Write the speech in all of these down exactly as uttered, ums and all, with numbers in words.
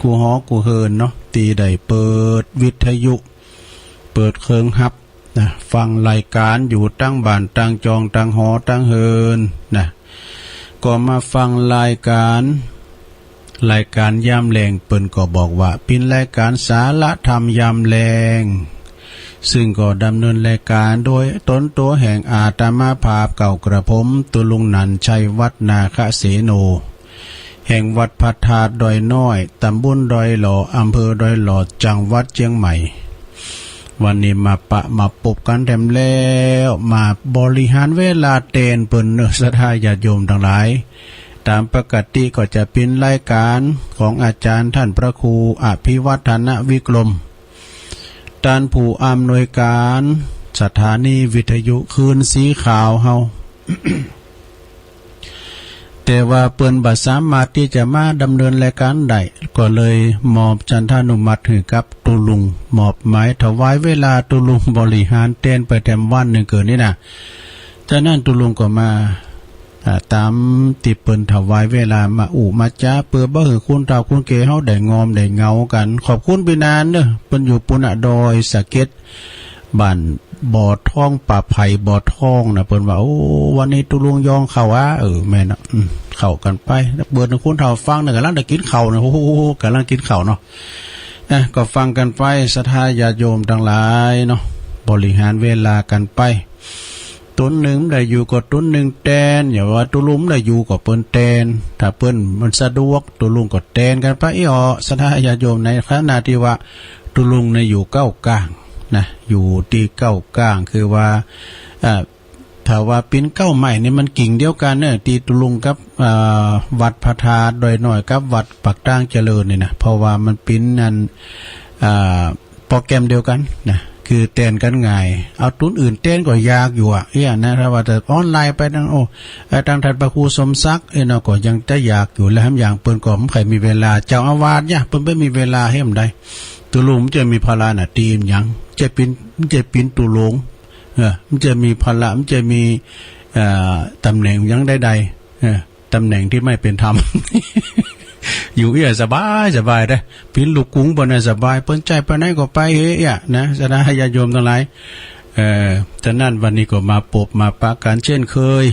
กู้หอกู้เฮือนเนาะ ตี้ได้เปิดวิทยุ เปิดเครื่องฮับนะ ฟังรายก๋านอยู่ตังบ้านตังจองตังหอตังเฮือนนะ ก็มาฟังรายก๋าน รายก๋านยามแลง เปิ้นก็บอกว่าเป๋นรายก๋านสาระธรรมยามแลง ซึ่งก็ดำเนินรายก๋านโดยต๋นตั๋วแห่งอาตมาภาพเก่ากระผม ตุ๊ลุงหนันชัยวัฒน์นาคเสโน แห่งวัดพระธาตุดอยน้อย ต๋ำบลดอยหล่อ อำเภอดอยหล่อ จังหวัดเจียงใหม่ วันนี้มาปะมาปบกั๋นแถมแล้ว มาบริหารเวลาแตนเปิ้นเนาะ ศรัทธาญาติโยมตังหลาย ต๋ามปกติก็จะเป๋นรายก๋านของอาจ๋ารย์ต้านพระครูอภิวัฒนวิกรม ต้านผู้อำนวยก๋านสถานีวิทยุคลื่นสีขาวเฮา แต่ว่าเปิ้นบ่สามารถตี้จะมาดำเนินรายก๋านได้ ก็เลยมอบฉันทานุมัติหื้อกับตุ๊ลุง มอบหมายถวายเวลาตุ๊ลุงบริหารแตนไปแถมวันนึ่งเกินนี่นะ จากนั้นตุ๊ลุงก็มา อ่า ต๋ามตี้เปิ้นถวายเวลามาอู้มาจ๋า เปื้อบ่หื้อคนเฒ่าคนแก่เฮาได้งอมได้เหงากั๋น ขอบคุณปี้นานเนาะ เปิ้นอยู่ปู้นน่ะ ดอยสะเก็ด บ้านบ่อทอง ป่าไผ่บ่อทองนะ เปิ้นว่า โอ้ วันนี้ตุ๊ลุงยองเข้าอะ เออ แม่นนะ อืม เข้ากั๋นไป เปิ้นคนเฒ่าฟังนะ ก่ำลังได้กิ๋นข้าวนะ โอ้โห ก่ำลังกิ๋นข้าวเนาะ อ่ะ ก็ฟังกั๋นไป ศรัทธาญาติโยมตังหลายเนาะ บริหารเวลากั๋นไป ตุ๊นนึ่งได้อยู่ก็ตุ๊นนึ่งแตน อย่าว่าตุ๊ลุงได้อยู่ก็เปิ้นแตน ถ้าเปิ้นมันสะดวก ตุ๊ลุงก็แตนกั๋นไป อี้อ่อ ศรัทธาญาติโยม ในขณะตี้ว่าตุ๊ลุงเนี่ยอยู่เก้าก้างนะ อยู่ตี้เก้าก้าง คือว่า อ่า ถ้าว่าเป๋นเก๊าไม้นี่มันกิ่งเดียวกั๋นเนาะ ตี้ตุ๊ลุงกับ อ่า วัดพระธาตุดอยน้อยกับวัดปากตางเจริญนี่นะ เพราะว่ามันเป๋นอัน อ่า โปรแกรมเดียวกั๋นนะ คือแตนกั๋นง่าย เอาตุ๊นอื่นแตนก็ยากอยู่อะ เอี้ยนะ ถ้าว่าจะออนไลน์ไปตัง โอ้ เอ่อ ตังต้านพระครูสมศักดิ์ เอ้ยเนาะ ก็ยังจะยากอยู่ และแหมอย่างเปิ้นก็บ่ใค่มีเวลา เจ้าอาวาสเนี่ย เปิ้นบ่มีเวลาแหมใด ตุ๊ลุงมันจะมีภาระหน้าตี้หยัง จะเป๋น มันจะเป๋นตุ๊ลุง เออ มันจะมีภาระ มันจะมี เอ่อ ตำแหน่งหยังใดๆ เออ ตำแหน่งตี้ไม่เป๋นธรรม อยู่เอี้ยสบายสบายเด้อ เป๋นลูกกุ๋งเปิ้นน่ะสบาย เปิ้นใจ้ไปไหนก็ไปเฮ้ยอะนะ ศรัทธาญาติโยมตังหลาย เอ่อ จากนั้นวันนี้ก็มาปบมาปะกั๋นเจ้นเคย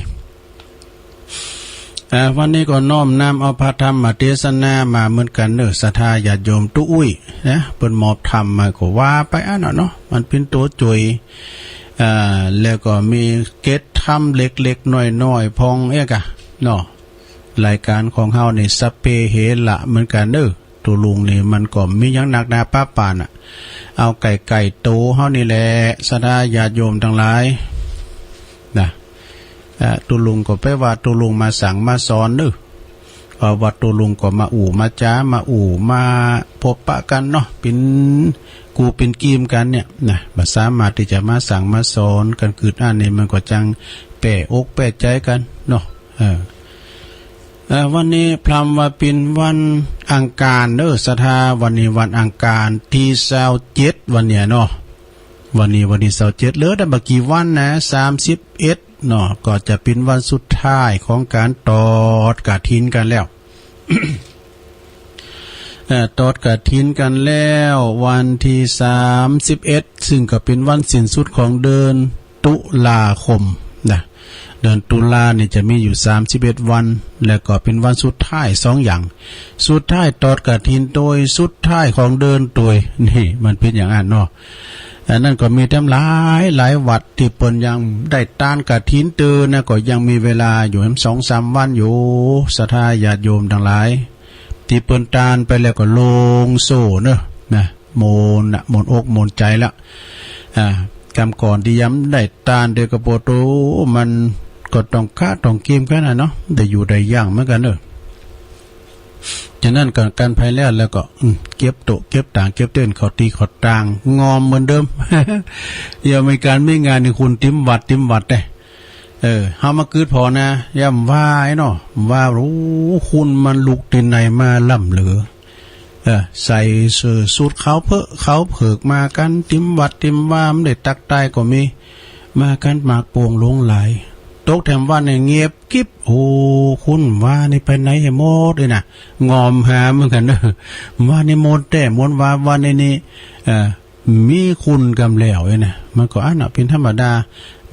อ่า วันนี้ก็น้อมนำเอาพระธรรมเตสนามาเหมือนกั๋นเนาะ ศรัทธาญาติโยม ตุ๊อุ้ยนะ เปิ้นมอบธรรมมาก็ว่าไปอันนั้นเนาะ มันเป๋นตั๋วจ่วย อ่า แล้วก็มีเกร็ดธรรมเล็กๆ น้อยๆ พ่องเอ๊ะกะเนาะ รายก๋านของเฮานี่สัพเพเหระเหมือนกั๋นเนาะ ตุ๊ลุงนี่มันก็บ่มีหยังหนักหนาป๊าป่านน่ะ เอาใก้ๆ ตั๋วเฮานี่แหละ ศรัทธาญาติโยมตังหลายนะ อ่า ตุ๊ลุงก็ไปว่าตุ๊ลุงมาสั่งมาสอนเนาะ เพราะว่าตุ๊ลุงก็มาอู้มาจ๋า มาอู้มาปบปะกั๋นเนาะ เป๋นกู้เป๋นกี๋กั๋นเนี่ยนะ บ่สามารถตี้จะมาสั่งมาสอนกั๋น กึ๊ดอั้นนี่มันก็จังแป้อกแป้ใจ๋กั๋นเนาะ เออ เอ่อ วันนี้พร่ำว่าเป๋นวันอังคารเนาะ ศรัทธา วันนี้วันอังคารตี้ซาวเจ็ด วันเนี้ยเนาะ วันนี้วันตี้ซาวเจ็ด เหลือแต่บ่กี่วันนะ สามสิบเอ็ดเนาะ ก็จะเป๋นวันสุดท้ายของก๋านตอดกฐินกั๋นแล้ว เอ่อ ตอดกฐินกั๋นแล้ว วันตี้สามสิบเอ็ด ซึ่งก็เป๋นวันสิ้นสุดของเดือนตุลาคมนะ เดือนตุลานี่จะมีอยู่สามสิบเอ็ดวัน แล้วก็เป๋นวันสุดท้ายสองอย่าง สุดท้ายตอดกฐินตวย สุดท้ายของเดือนตวย นี่มันเป๋นอย่างอั้นเนาะ อันนั้นก็มีแถมหลายหลายวัดตี้เปิ้นยังได้ตานกฐินเตื้อนะ ก็ยังมีเวลาอยู่แหมสองสามวันอยู่ ศรัทธาญาติโยมตังหลาย ตี้เปิ้นตานไปแล้วก็โล่งโซ่เนาะ นะ โมนน่ะ โมนอกโมนใจ๋แล้ว อ่า กำก่อนตี้ยังบ่ได้ตานเตื้อก็โปโต มันก็ต้องคะต้องเกียมกั๋นน่ะเนาะ ได้อยู่ได้ยั่งเหมือนกั๋นเนาะ จากนั้นก็กั๋นไปแล้ว แล้วก็ อืม เก็บโต๊ะเก็บตาง เก็บเต็นท์ เข้าตี้เข้าตาง งอมเหมือนเดิม ยังมีก๋านมีงานนี่ คนเต็มวัดเต็มวัดเด้ เออ เฮามาเกิดผ่อนะ ย่ำว่าไอ้เนาะ ว่า โอ้ คนมันลุกตี้ไหนมาล้ำเหลือ เออ ใส่เสื้อสูทขาวเผิก ขาวเผิกมากั๋นเต็มวัดเต็มวา บ่ได้ตักตายก็มี มากั๋นมากโป่งหลวงหลาย ตกแถมวัดนี่เงียบกริบ โอ้ คนหมู่บ้านนี่ไปไหนหมดเลยนะ งอมหาเหมือนกั๋นเน่อ หมู่บ้านนี่มนต์แต๊ มนต์ว่า หมู่บ้านนี่นี่ เอ่อ มีคนกำแล้วเนี่ยนะ มันก็อันเนาะ เป๋นธรรมดา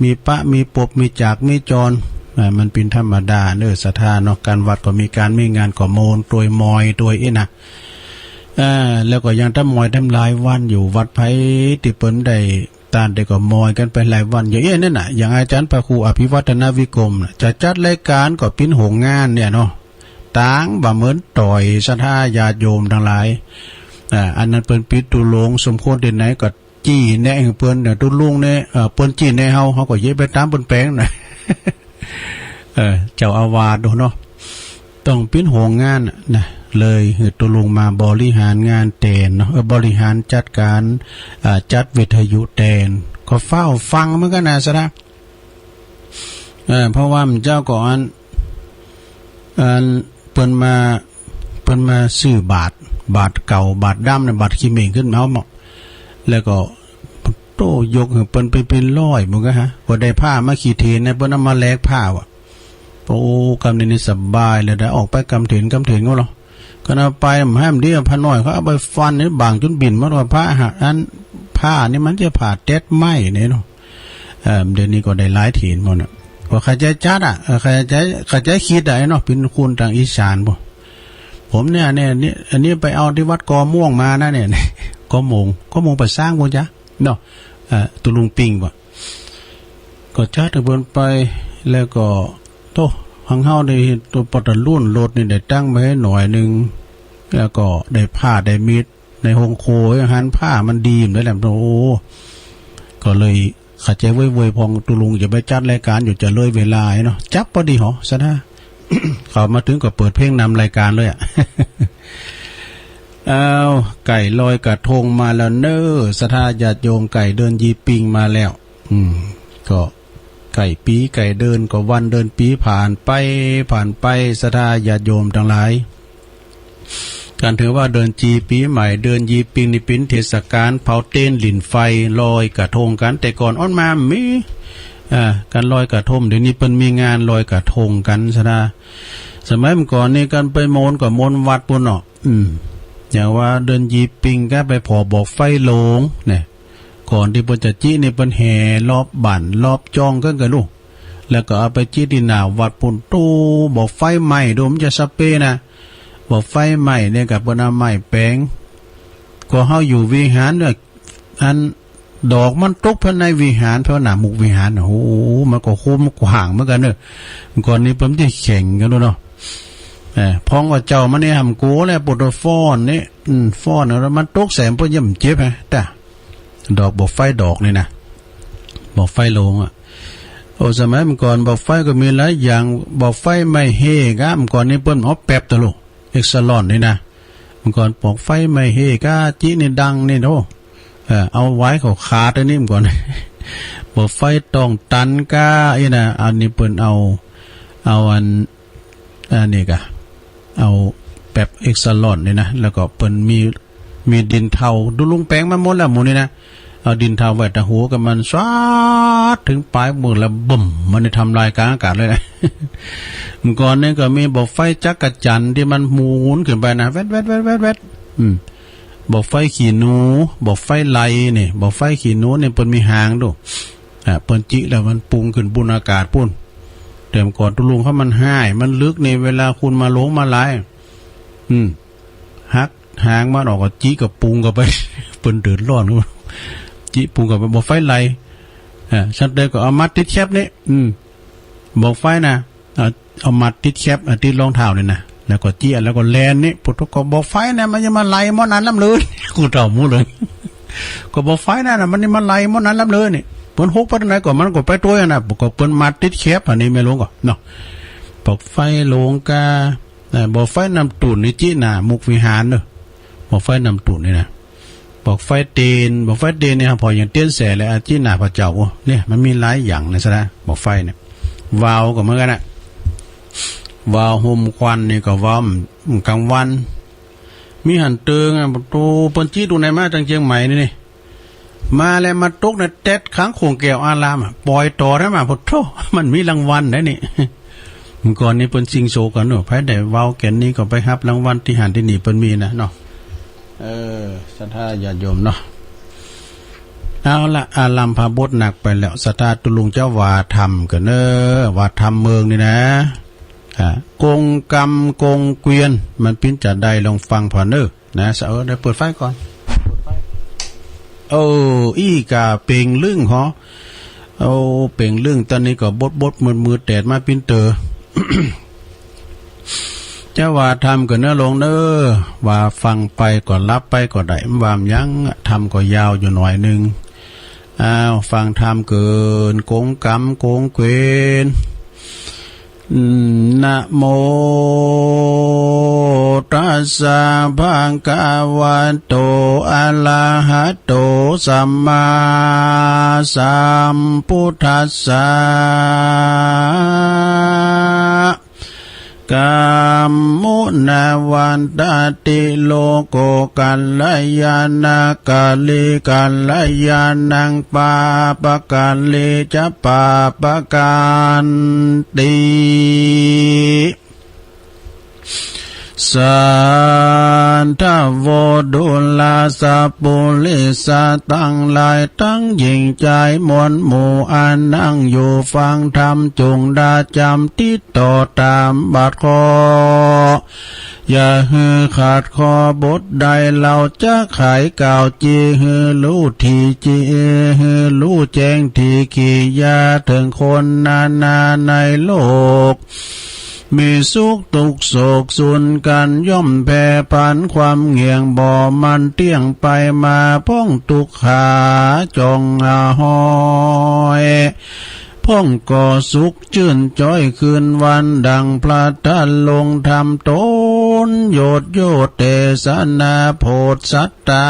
มีปะ มีปบ มีจาก มีจร อ่า มันเป๋นธรรมดาเน่อ ศรัทธาเนาะ ก๋านวัดก็มีก๋าน มีงานก็มนต์ตวย มอยตวยเอ๊ะนะ อ่า แล้วก็ยังตำมอยตำหลายวันอยู่ วัดไผตี้เปิ้นได้ ต้านแต่ก็มอยกั๋นไปหลายวัน อย่างอี้นั่นน่ะ อย่างอาจ๋ารย์พระครูอภิวัฒนวิกรมน่ะ จะจัดรายก๋านก็เป๋นโหงงานเนี่ยเนาะ ตางบ่าเหมือนต่อยศรัทธาญาติโยมตังหลาย อ่า อันนั้นเปิ้นปิดตุรงค์ สมควรตี้ไหนก็จี้แนะหื้อเปิ้นเนี่ย ตุรงค์เนี่ย เอ่อ เปิ้นจี้แนะเฮา เฮาก็เยียะไปต๋ามเปิ้นแป๋งนะ เออ เจ้าอาวาสโดเนาะ ต้องเป๋นโหงงานน่ะนะ เลยหื้อตุรงค์มาบริหารงานแตนเนาะ เออ บริหารจัดก๋าน อ่า จัดวิทยุแตน ก็เฝ้าฟังเหมือนกั๋นนะศรัทธา เออ เพราะว่าหมู่เจ้าก็อัน อันเปิ้นมา เปิ้นมาซื้อบาตร บาตรเก่า บาตรดำเนี่ย บาตรขี้เหม่งขึ้นมาเอาหมด แล้วก็ โต้ ยกหื้อเปิ้นไปเป๋นร้อยหมดกะฮะ ก็ได้ผ้ามาขี้เถนเนี่ย เปิ้นเอามาแลกผ้าว่ะ โอ้ กำนี้นี่สบายเลย ได้ออกไปกำเถน กำเถนก็ลอ ก็เอาไป บ่หื้อดี ผ้าน้อยเขาเอาไปฟันนี่ บางจ๋นบิ่นหมดว่า ผ้าหะ อัน ผ้านี่มันจะผ้าแต๊ดไหม้เนี่ยเนาะ เอ่อ เดี๋ยวนี้ก็ได้หลายเถนหมดน่ะ ก็ใค่จะจัดอะ เออ ใค่จะ ใค่จะกึ๊ดอะเนาะ เป๋นคนตางอีสานบ่ ผมเนี่ย เนี่ย เนี่ย อันนี้ไปเอาตี้วัดกอม่วงมานะเนี่ย กอม่วง กอม่วงไปซ้างบ่จ๊ะ เนาะ เอ่อ ตุรงค์ปิงบ่ ก็จัดหื้อเปิ้นไป แล้วก็ โต้ หังเฮาได้ โต้ ปอตะลุ่นรถนี่ได้ตั้งไว้หื้อหน่อยนึ่ง แล้วก็ได้ผ้าได้มิตร ในโฮงครัวหั้นผ้ามันดีมันได้แหละ โอ้ ก็เลยเข้าใจ๋เว่ยๆ พ่องตุรงค์จะไปจัดรายก๋านอยู่จะเลยเวลาเนาะ จั๊บปอดีหอ ศรัทธา เข้ามาเถิงก็เปิดเพลงนำรายก๋านเลยอะ อ้าว ใก้ลอยกระทงมาแล้วเน่อ ศรัทธาญาติโยม ใก้เดือนยี่ปิงมาแล้ว อืม ก็ใก้ปี๋ใก้เดือน ก็วันเดือนปี๋ผ่านไป ผ่านไป ศรัทธาญาติโยมตังหลาย ก๋านถือว่าเดือนยี่ปี๋ใหม่ เดือนยี่ปิงนี่เป๋นเทศก๋าลเผาเตียนหลิ้นไฟ ลอยกระทงกั๋น แต่ก่อนอ้อนมามี อ่า ก๋านลอยกระทง เดี๋ยวนี้เปิ้นมีงานลอยกระทงกั๋น ศรัทธา สมัยเมื่อก่อนนี่ก๋านไปมนต์ก็มนต์วัดปู๊นเนาะ อืม อย่างว่าเดือนยี่ปิงก็ไปผ่อบ่อไฟโหลงเนี่ย ก่อนตี้เปิ้นจะจิ๊นี่เปิ้นแห่รอบบ้านรอบจ้องกั๋นกะลูก แล้วก็เอาไปจิ๊ตี้หน้าวัดปู๊น โต้ บ่อไฟไหม้โดมจะสะเปะนะ บ่อไฟไหม้เนี่ยกะเปิ้นเอาไม้แป๋ง ก็เฮาอยู่วิหารเนี่ย อันดอกมันตกภายในวิหาร ภายหน้ามุกวิหาร โอ้โห มันก็โฮมกว้างเหมือนกั๋นเน่อ ก่อนนี้เปิ้นจะแข่งกั๋นดูเนาะ เออ พ่องว่าเจ้ามันนี่ห้ามโก๋แล ปวดฟ้อนนี่ อืม ฟ้อนแล้วมันตกใส่เปิ้นย่อมเจ็บฮะ แต่ ดอกบ่อไฟดอกนี่นะ บ่อไฟโหลงอะ โอ้ สมัยเมื่อก่อนบ่อไฟก็มีหลายอย่าง บ่อไฟไม้เฮกะ เมื่อก่อนนี่เปิ้นเอาแป๊บตะลุ เอ็กซาลอนนี่นะ เมื่อก่อนบ่อไฟไม้เฮกะ จิ๊นี่ดังนี่โอ้ เออ เอาไว้เขาขาดอันนี้เมื่อก่อน บ่อไฟต้องตันกะ อี้นะ อันนี้เปิ้นเอา เอาอัน อันนี้กะ เอาแป๊บเอ็กซาลอนนี่นะ แล้วก็เปิ้นมี มีดินเถ้า ดูลุงแป๋งมาหมดแล้วหมู่นี่นะ เอาดินเถ้าไว้ตะหัวกับมัน สาดเถิงป๋ายมือแล้วบึ้ม มันได้ทำลายกลางอากาศเลยนะ เมื่อก่อนนี่ก็มีบ่อไฟจักจั่นตี้มันหมุนขึ้นไปนะ แวดๆๆๆๆ อืม บ่อไฟขี้หนู บ่อไฟไลนี่ บ่อไฟขี้หนูนี่เปิ้นมีหางดู อ่า เปิ้นจิ๊แล้วมันปุงขึ้นบุนอากาศปู๊น แต่เมื่อก่อนตุลุงเขามันฮ้าย มันลึกนี่ เวลาคนมาหลงมาหลาย อืม หักหางมันออกก็จิ๊ก็ปุงเข้าไป เปิ้นเดือดร้อน จิ๊ปุงเข้าไป บ่อไฟไล อ่า ฉันเตยก็เอามัดติดแคปนี่ อืม บ่อไฟนะ เอา เอามัดติดแคป อ่ะ ติดรองเท้านี่นะ แล้วก็เจี๊ยะ แล้วก็แล่นนี่ ปวดท้อง ก็บ่อไฟนะ มันจะมาไลหม้อนั้นล้ำเลย กูเฒ่าหมู่เลย ก็บ่อไฟนั่นน่ะ มันนี่มาไลหม้อนั้นล้ำเลยนี่ เปิ้นหกไปตางไหนก็มันก็ไปตวยอะนะ ก็เปิ้นมัดติดแคป อันนี้แม่หลวงก็ เนาะ บ่อไฟโหลงกา เอ่อ บ่อไฟน้ำตุ่นนี่จิ๊หน้ามุกวิหารเนาะ บ่อไฟน้ำตุ่นนี่นะ บ่อไฟเตียน บ่อไฟเตียนนี่ครับ ผ่ออย่างเตียนแสแหละ อาจิ๊หน้าพระเจ้า โอ้ เนี่ย มันมีหลายอย่างนะศรัทธา บ่อไฟเนี่ย วาวก็เหมือนกั๋นนะ วาวโฮมควันนี่ก็วาวกลางวัน มีหันเติงอะ โต เปิ้นจิ๊ตรงไหนมา ตางเจียงใหม่นี่นี่ มาแล้วมาตกในแต๊ดข้างโขงแก้วอารามอะ ป่อยต่อได้มา โอ้โธ่ มันมีรางวัลได้นี่ เมื่อก่อนนี้เปิ้นซิ่งโชว์กั๋นเนาะ ใผได้เว้าแก่นนี้ก็ไปฮับรางวัลตี้หั้นตี้นี่ เปิ้นมีนะเนาะ เออ ศรัทธาญาติโยมเนาะ เอาละ อารัมภบทหนักไปแล้ว ศรัทธาตุ๊ลุงจะว่าธรรมกั๋นเนาะ ว่าธรรมเมืองนี่นะ อ่า กงกรรมกงเกวียน มันเป๋นจาใด ลองฟังผ่านเนาะ นะ สะเอิด เดี๋ยวเปิดไฟก่อน เปิดไฟ เออ อี้ก่าเป่งลึ่งหอ โอ้ เป่งลึ่ง ต๋อนนี้ก็บดๆ มืดๆ แดดมาปิ้นเต๋อ จะว่าธรรมกั๋นเนาะลุงเนาะ ว่าฟังไปก็หลับไปก็ได้ บ่ว่าหยัง ธรรมก็ยาวอยู่หน่อยนึ่ง อ้าว ฟังธรรมเกิน กงกรรมกงเกวียน นะโมตัสสะ ภะคะวะโต อะระหะโต สัมมาสัมพุทธัสสะ กัมมุนาวันตะติ โลโก กัลยาณะกาลิ กัลยาณัง ปาปะกาลิจะ ปาปะกันติ สัทธะโว ดูราสะปุริสะตังหลาย ตังญิงจายมวลหมู่ อันนั่งอยู่ฟังธรรม จุ่งดาจ๋ำติดต่อต๋ามบัดข้อ อย่าหื้อขาดข้อบทใด เฮาจักไขกล่าว จี้หื้อฮู้ถี่ จี้หื้อฮู้แจ้งถี่ กิริยาเถิงคนนานาในโลก มีสุขตุ๊กข์โศกสูญกั๋น ย่อมแผ่ผันความเหงี่ยง บ่มั่นเตี้ยงไปมา พ่องตุ๊กขาจ่องหอย พ่องก่อสุขจื้นจ๊อยคืนวัน ดังพระธาตุลงธรรมต๋น โยชน์โยชน์เตสนาโผดสัตตา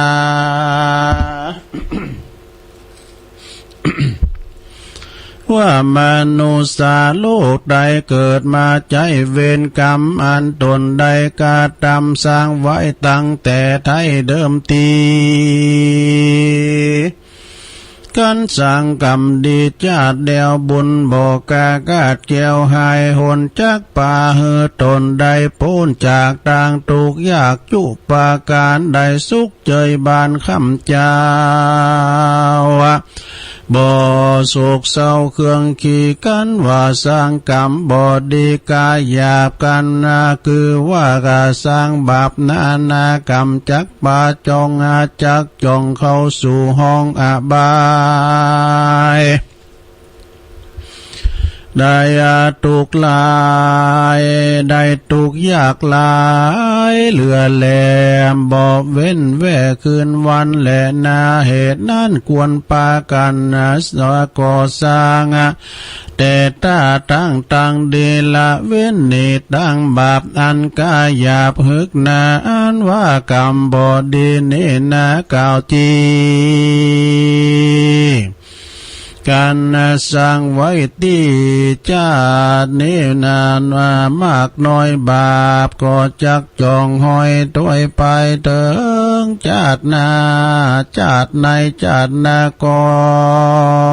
ว่ามนุษย์โลกได้เกิดมา ใจ๊เวรกรรมอันต๋นได้กระตำสร้างไว้ตั้งแต่ไท้เดิมที กันสร้างกรรมดีจาติเดียว บุญบ่กล้าคาดเกี่ยวหายหน จักปาหื้อต๋นได้ป๊นจากตางตุ๊กข์ยากจุประก๋านใด สุขเจยบานค่ำเจ๊า บ่โศกเศร้าเคืองขี กันว่าสร้างกรรมบ่ดี ก๋าหยาบกันนา คือว่าก๋าสร้างบาปนานา กรรมจักปาจ๋อง อาจักจ่องเข้าสู่ห้องอบาย ได้อาตุ๊กข์หลาย ได้ตุ๊กข์ยากหลาย เหลือแหลมบ่เว้นแว่คืนวันแลนา เหตุนั้นควรปากั๋นสะก่อสร้าง แต่ต้าตั้งตังดี ละเว้นหนีตั้งบาปอันก๋าหยาบหื้อนา อันว่ากรรมบ่ดีนี้นา กล่าวจริง กั๋นสร้างไว้ตี้จาตินี้นา มากน้อยบาปก็จักจ่องหอยตวยไปเถิงจาติหน้า จาติในจาติหน้าก็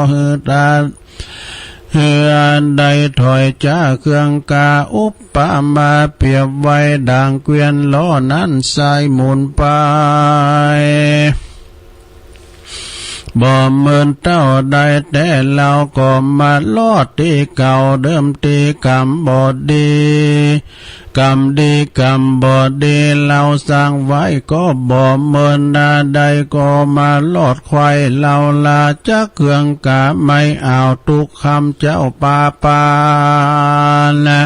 หื้อตัด หื้ออันใดถอยจากเครื่องก๋า อุปมาเปรียบไว้ดังเกวียนล้อนั้นสายหมุนไป บ่เมินเต้าใดแต๊ เฮาก็มาลอดตี้เก่าเดิมที กรรมบ่ดี กรรมดีกรรมบ่ดี เฮาสร้างไว้ก็บ่เมินนา ใดก็มาลอดไขว่เฮา ลาจากเครื่องก๋า ไม่เอาตุ๊กข์คำเจ้าปาปานา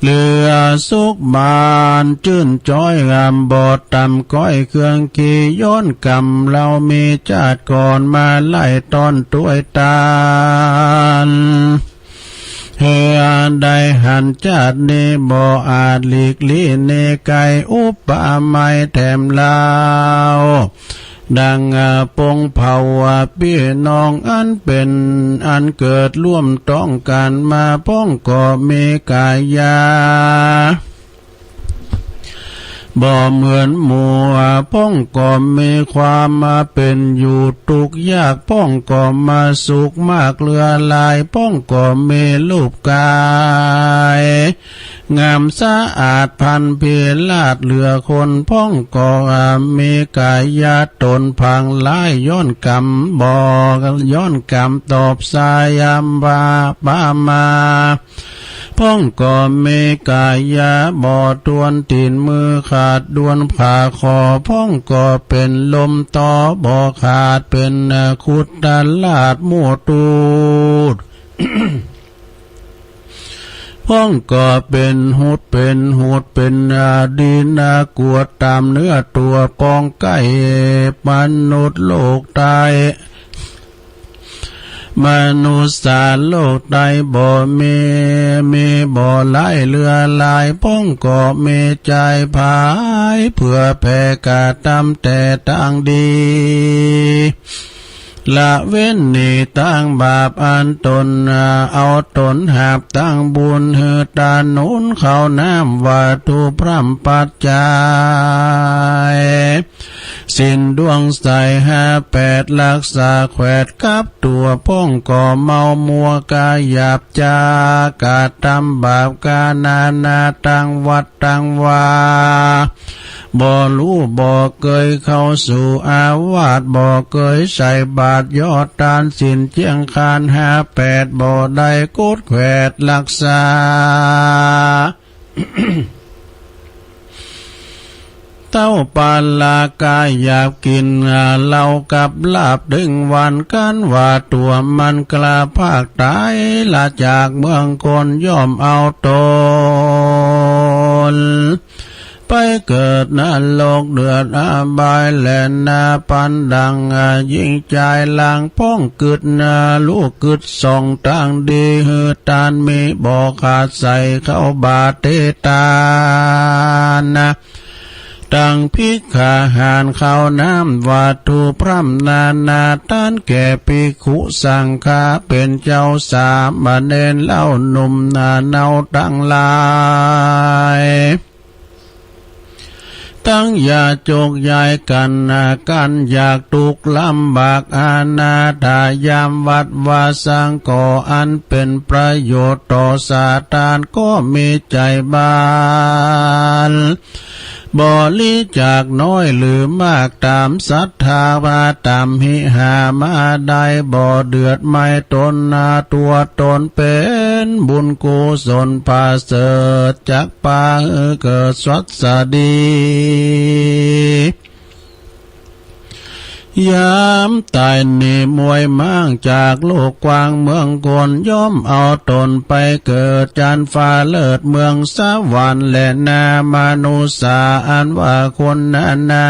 เหลือสุขบานจื้นจ๊อย กรรมบ่ต่ำก้อยเครื่องขี ย้อนกรรมเฮามีจาติก่อนมาไล่ต้อนตวยตาน หื้ออันใดหันจาตินี้บ่อาจหลีกลี้หนีไกล อุปมาแถมเฮา ดังปงเผ่าปี้น้องอันเป๋นอันเกิดร่วมต้องกันมา พ่องก็มีก๋ายา บ่เหมือนหมู่ พ่องก็มีความมาเป๋นอยู่ตุ๊กยาก พ่องก็มาสุขมากเหลือหลาย พ่องก็มีรูปก๋าย งามสะอาดพรรณพิราศเหลือคน พ่องก็มีก๋ายะต๋นผางร้าย ย้อนก๋รรมบ่ ย้อนก๋รรมตอบสายามว่าปามา พ่องก็มีก๋ายะบ่ถ้วน ตี๋นมือขาดด้วน ผาขอพ่องก็เป๋นลมตอบ่ขาด เป๋นคุดตะราชมู่ตูด พ่องก็เป๋นหุดเป๋นหูด เป๋นดินกวดต๋ามเนื้อตั๋ว ปองใก้มนุษย์โลกใต้ มนุษย์สาโลกใต้บ่มี มีบ่หลายเหลือหลาย พ่องก็มีใจ๋ผายเผื่อแผ่กระตำแต่ตางดี ละเว้นหนีตางบาปอันต๋นเอาต๋นหาบ ตางบุญหื้อตาหนุนข้าวน้ำวัตถุพร่ำปัจจัย ศีลดวงใสห้าแปดรักษาแขวดกับตั๋ว พ่องก็เมามัวก๋ายหยาบจ๊า กระตำบาปก๋านานาตางวัดตางวา บ่ฮู้บ่เกยเข้าสู่อาวาส บ่เกยใส่บาตรยอดตาน ศีลเจียงคานห้าแปด บ่ได้กดแขวดรักษา เต้าปาลาก๋ายหยาบกิ๋นเหล้ากับลาบ ตึงวันกั๋นว่าตั๋วมันกล้าพากต๋าย ละจากเมืองคนย่อมเอาต๋น ไปเกิดนรกเดือดอบายแลนา ปันดังหญิงจายหลัง พ่องกึ๊ดนาลูกกึ๊ดส่องตางดี หื้อตานมีบ่ขาดใส่เข้าบาตรเตตานนะ ตังภิกขาหารข้าวน้ำวัตถุพร่ำนานา ตานแก่ภิกขุสังฆา เป๋นเจ้าสามเณรเล่าหนุ่มนาเนาตังหลาย ตังอย่าจกยายกั๋น กั๋นอยากตุ๊กลำบากอนาถา ยามวัดวาสังก็อันเป๋นประโยชน์ต่อสาตานก็มีใจ๋บาน บริจาคน้อยหรือมากต๋ามศรัทธา ว่าต๋ามหิหามาได้ บ่เดือดไหม้ต๋นนาตั๋วต๋น เป๋นบุญกุศลประเสริฐ จักปาหื้อเกิดสวัสดี ยามต๋ายหนีมวยม้างจากโลกกว้างเมืองคน ย่อมเอาต๋นไปเกิดจันฟ้าเลิศเมืองสวรรค์แลนา มนุษย์สาอันว่าคนนานา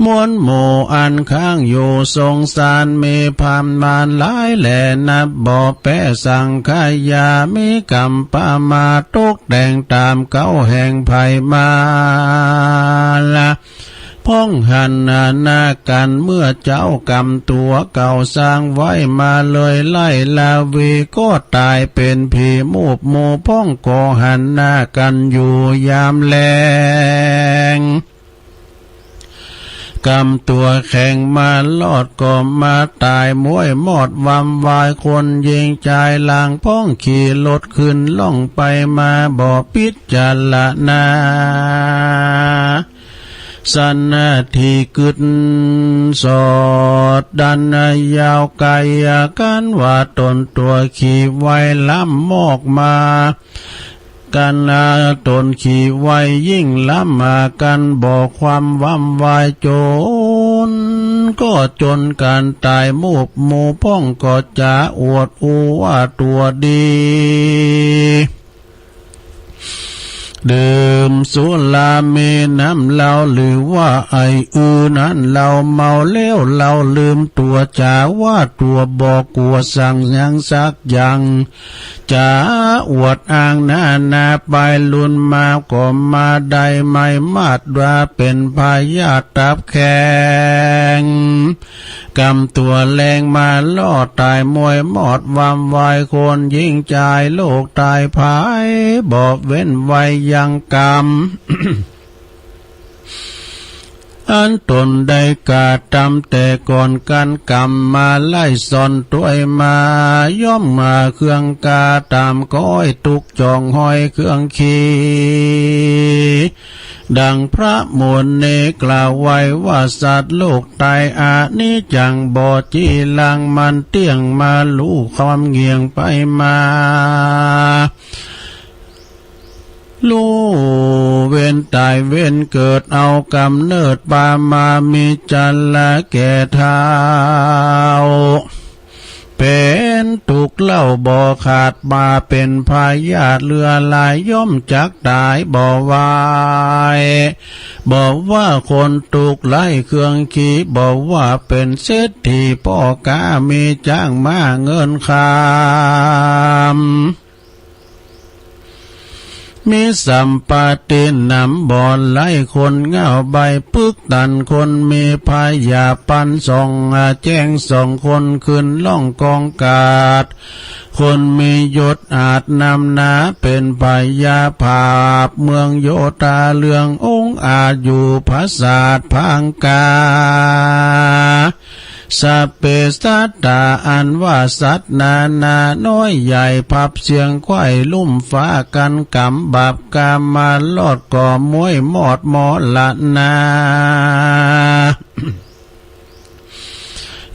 มวลหมู่อันค้างอยู่สงสาร มีประมาณหลายแลนับบ่แป๊สังขยา มีกรรมประมาทตกแต่งต๋ามเก๊าแห่งไพมาละ พ่องหันหน้ากั๋นเมื่อเจ๊ากรรมตั๋วเก่าสร้างไว้มาเลยไล่ลาวี ก็ต๋ายเป๋นผีมูบหมู่ พ่องก็หันหน้ากั๋นอยู่ยามแลง กรรมตั๋วแข่งมารอดก็มาต๋ายมวยมอดวำวาย คนหญิงจายหลังพ่องขี่รถขึ้นล่องไปมาบ่พิจารณา สันนาทีกึ๊ดสอดดันยาวไก๋ กั๋นว่าต๋นตั๋วขี่ไวล้ำมอกมา กั๋นว่าต๋นขี่ไวยิ่งล้ำมา กั๋นบ่ความวำวายจน ก็จนกั๋นต๋ายมูบหมู่ พ่องก็จะอวดอู้ว่าตั๋วดี ดื่มสุรามีน้ำเหล้า หรือว่าไอ้อือนั้นเหล้าเมาแล้วเหล้าลืมตั๋ว จ๋าว่าตั๋วบ่กั๋วสังยังสักอย่าง จ๋าอวดอ้างนานาไป ลุนมาก็มาได้ไหม้มาดว่าเป๋นพยาธิตับแข็ง กรรมตั๋วแลงมาลอดต๋ายมวยมอดวำวาย คนหญิงจายโลกใต้ผาย บ่เว้นวัย ยังกรรม อันต๋นได้กระตำแต่ก่อน กั๋นกรรมมาไล่ส่อนตวยมา ย่อมมาเครื่องกระตำก้อยตุ๊กข์จ่องห้อยเครื่องขี ดังพระมุนีกล่าวไว้ว่า สัตว์โลกต๋ายอนิจจัง บ่จีรังมันเตี้ยง มาลู่ความเงี่ยงไปมา ลู่เวียนต๋ายเวียนเกิด เอาก๋ำเนิดปามา มีจรรย์แก่เฒ่า เป๋นตุ๊กข์เล่าบ่ขาด มาเป๋นพยาธิเลือดไหล ย่อมจักต๋ายบ่ไหว บ่ว่าคนตุ๊กข์ไร้เครื่องขี บ่ว่าเป๋นเศรษฐีป้อก๊า มีจ๊างม้าเงินคำ มีสัมปติหนำบ่อน ไร้คนเหง้าใบ้ปึกตัน คนมีพยาปันส่องแจ้ง ส่องคนขึ้นล่องกองกาด คนมียศอาจนำหน้า เป๋นพญาผาบเมืองโยธาเรือง องอาจอยู่ผาสาทพังกา สัพเพสัตตา อันว่าสัตว์นานาน้อยใหญ่ พับเสียงไขว้ลุ่มฟ้า กั๋นกรรมบาปกามารอด ก็ม้วยมอดมรณา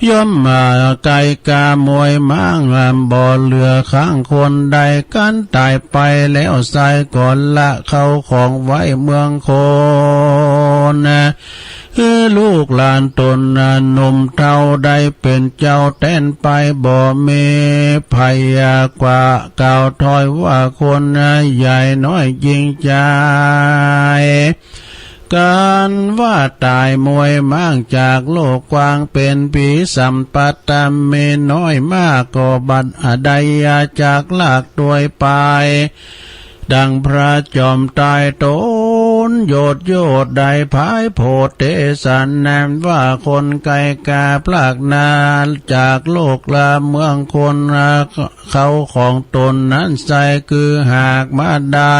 ย่อมมาไกลก๋ามวยม้าง บ่เหลือข้างคนใด กั๋นต๋ายไปแล้วไส้ ก็ละเข้าของไว้เมืองคน คือลูกหลานต๋นหนุ่มเฒ่า ได้เป๋นเจ้าแต๋นไป บ่มีไผกว่ากล่าวถ้อยว่า คนใหญ่น้อยญิงจาย กั๋นว่าต๋ายมวยม้างจากโลกกว้าง เป๋นผีสัมปัตตา มีน้อยมาก ก็บัดใดจากลากตวยไป ดังพระจอมไตรต๋นยอดยอดได้ผายโผดเตสนาว่า คนไกลกาพรากนาจากโลกลาเมืองคน เข้าของต๋นนั้นไส้ คือหากมาได้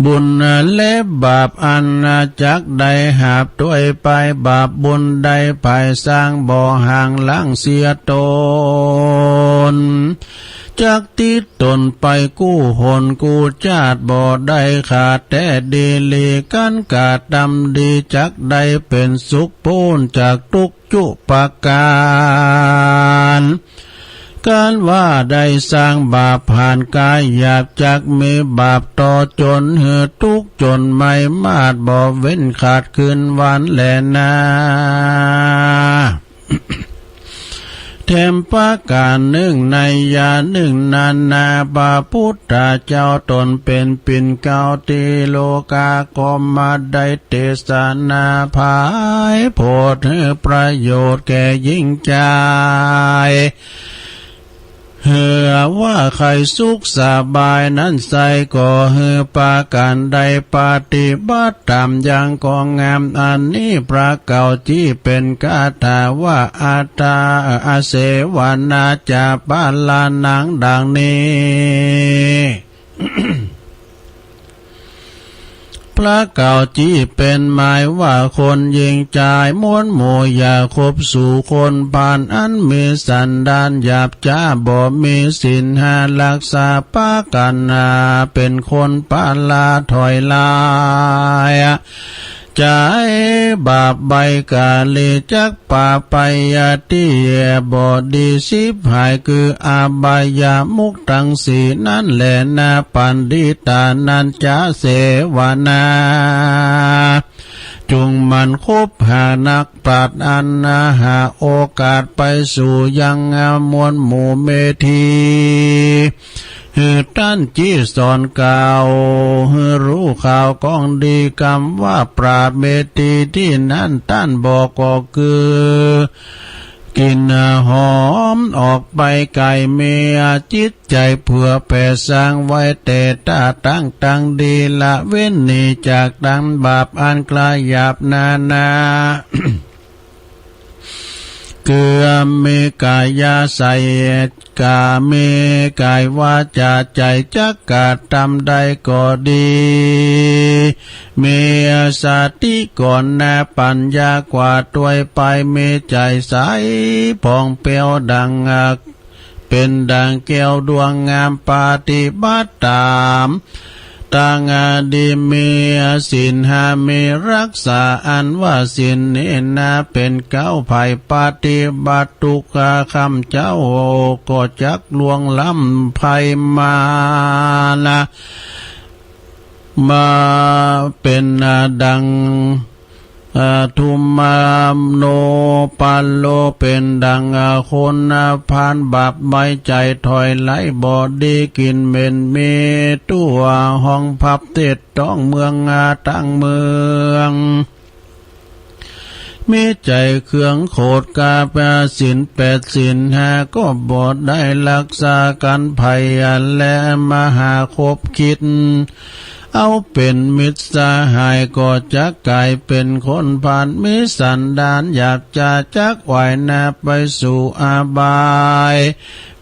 บุญและบาป อันจักได้หาบตวยไป บาปบุญได้ผายสร้าง บ่ห่างล้างเสียต๋น จักติดต๋นไปกู้หนกู้จาติ บ่ได้ขาดแต๊ดีหลี กั๋นกระตำดีจักได้เป๋นสุข ป๊นจากตุ๊กข์จุ๊ประก๋าน กั๋นว่าได้สร้างบาปผ่านก๋ายหยาบ จักมีบาปต่อจ๋นหื้อตุ๊กข์จ๋นไม่มาด บ่เว้นขาดคืนวันแลนา แถมประก๋านนึ่ง นัยยะนึ่งนานา พระพุทธเจ้าต๋นเป๋นปิ่นเกล้าตี้โลกา ก็มาได้เตสนาผายโผดหื้อประโยชน์แก่ญิงจาย หื้อว่าใค่สุขสบายนั้นไส้ ก็หื้อประก๋านใดปฏิบัติต๋ามอย่างก็งาม อันนี้พระเกล้าจี้เป๋นคาถาว่า อัตถา อเสวนาจะปาลานัง ดังนี้ พระเกล้าจี้เป๋นหมายว่า คนญิงจายมวลหมู่อย่าคบสู่คนพาลอันมีสันดานหยาบจ๊า บ่มีศีลห้ารักษาประก๋านนา เป๋นคนปาลาถอยหลาย ใจ๋บาปใบ้ก๋าหลี จักปาปายาตี้บ่ดีสิบหาย คืออบายมุขตังสี่นั้นแลนา ปัณฑิตานันจะเสวนา จุ่งหมั่นคบหานักปราชญ์อันหาโอกาสไปสู่ยังมวลหมู่เมธี หื้อต้านจี้สอนเกล้า หื้อฮู้ข่าวของดี กำว่าปราชญ์เมธีตี้นั้น ต้านบอกก็คือ กลิ่นหอมออกไปไก๋ มีจิตใจ๋เผื่อแผ่สร้างไว้แต่ต้าตั้งตังดี ละเว้นหนีจากต๋ามบาปอันกล้ายหยาบนานา คือมีก๋ายาใส ก๋ามีก๋ายวาจ๋าใจ๋ จักกระตำใดก็ดี มีสติก่อนนา ปั๋ญญากว่าตวยไป มีใจ๋ใสผ่องแผ้วดั่ง เป๋นดั่งแก้วดวงงาม ปฏิบัติต๋าม ตังดี มีศีลห้า มีรักษา อันว่าศีลนี้นา เป๋นเก๊า ใผปฏิบัติ ตุ๊กค่ำเจ๊า ก็จักล่วงล้ำภัยมาร มาเป๋นดั่ง เอ่อ ทุมมาโนปาโล เป๋นดั่ง เอ่อ คน เอ่อ พาลบาป ไว้ใจ๋ถอยไล่ บ่ดีกลิ่นเหม็น มีตั๋วฮ้องพับเต็ดต้องเมือง อ่า ตังเมือง มีใจ๋เคืองโขดกา ศีลแปดศีลห้า ก็บ่ได้รักษากั๋น ภัยและมหาคบคิด เอาเป๋นมิตรสหาย ก็จักก๋ายเป๋นคนพาล มีสันดานหยาบจ๊า จักไหวนาไปสู่อบาย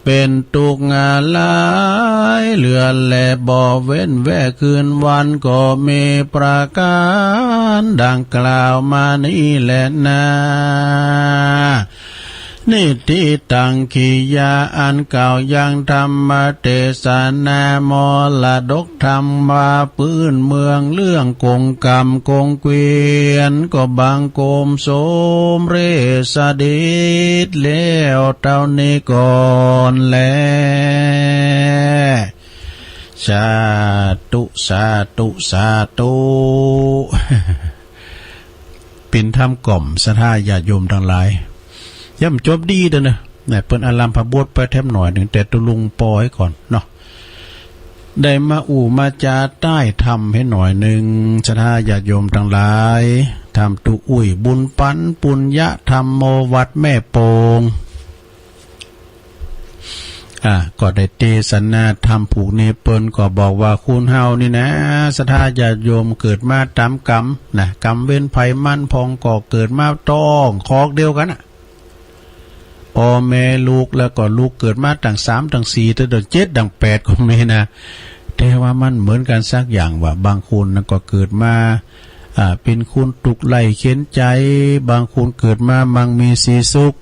เป๋นตุ๊กข์หลายเหลือแล บ่เว้นแว่คืนวัน ก็มีประก๋านดั่งกล่าวมานี้แลนา นิฏฐิตัง กิริยาอันกล่าวยังธรรมเตสนา มรดกธรรมว่าปื้นเมือง เรื่องกงกรรมกงเกวียน ก็บังคมสมเร็จเสด็จแล้วเต้านี้ก่อนแล สาธุ สาธุ สาธุ เป๋นธรรมกล่อมศรัทธาญาติโยมตังหลาย ยังบ่จบดีเต๊อะเนาะ เนี่ย เปิ้นอารัมภบทไปแถมหน่อยนึ่ง แต่ตุ๊ลุงปอไว้ก่อนเนาะ ได้มาอู้มาจ๋าใต้ธรรมหื้อหน่อยนึ่ง ศรัทธาญาติโยมตังหลาย ธรรมตุ๊อุ้ย บุญปัน ปุญญะธัมโม วัดแม่โป่ง อ่า ก็ได้เตสนาธรรมผูกนี้ เปิ้นก็บอกว่าคนเฮานี่นะ ศรัทธาญาติโยม เกิดมาต๋ามกรรมนะ กรรมเวรใผมัน พ่องก็เกิดมาต้องคอกเดียวกั๋นน่ะ ป้อแม่ลูก แล้วก็ลูกเกิดมาตังสามตังสี่ ตังเจ็ดตังแปดก็มีนะ แต่ว่ามันเหมือนกั๋นสักอย่างว่า บางคนนะก็เกิดมา อ่า เป๋นคนตุ๊กข์ไร้เข็ญใจ๋ บางคนเกิดมามั่งมีสีสุข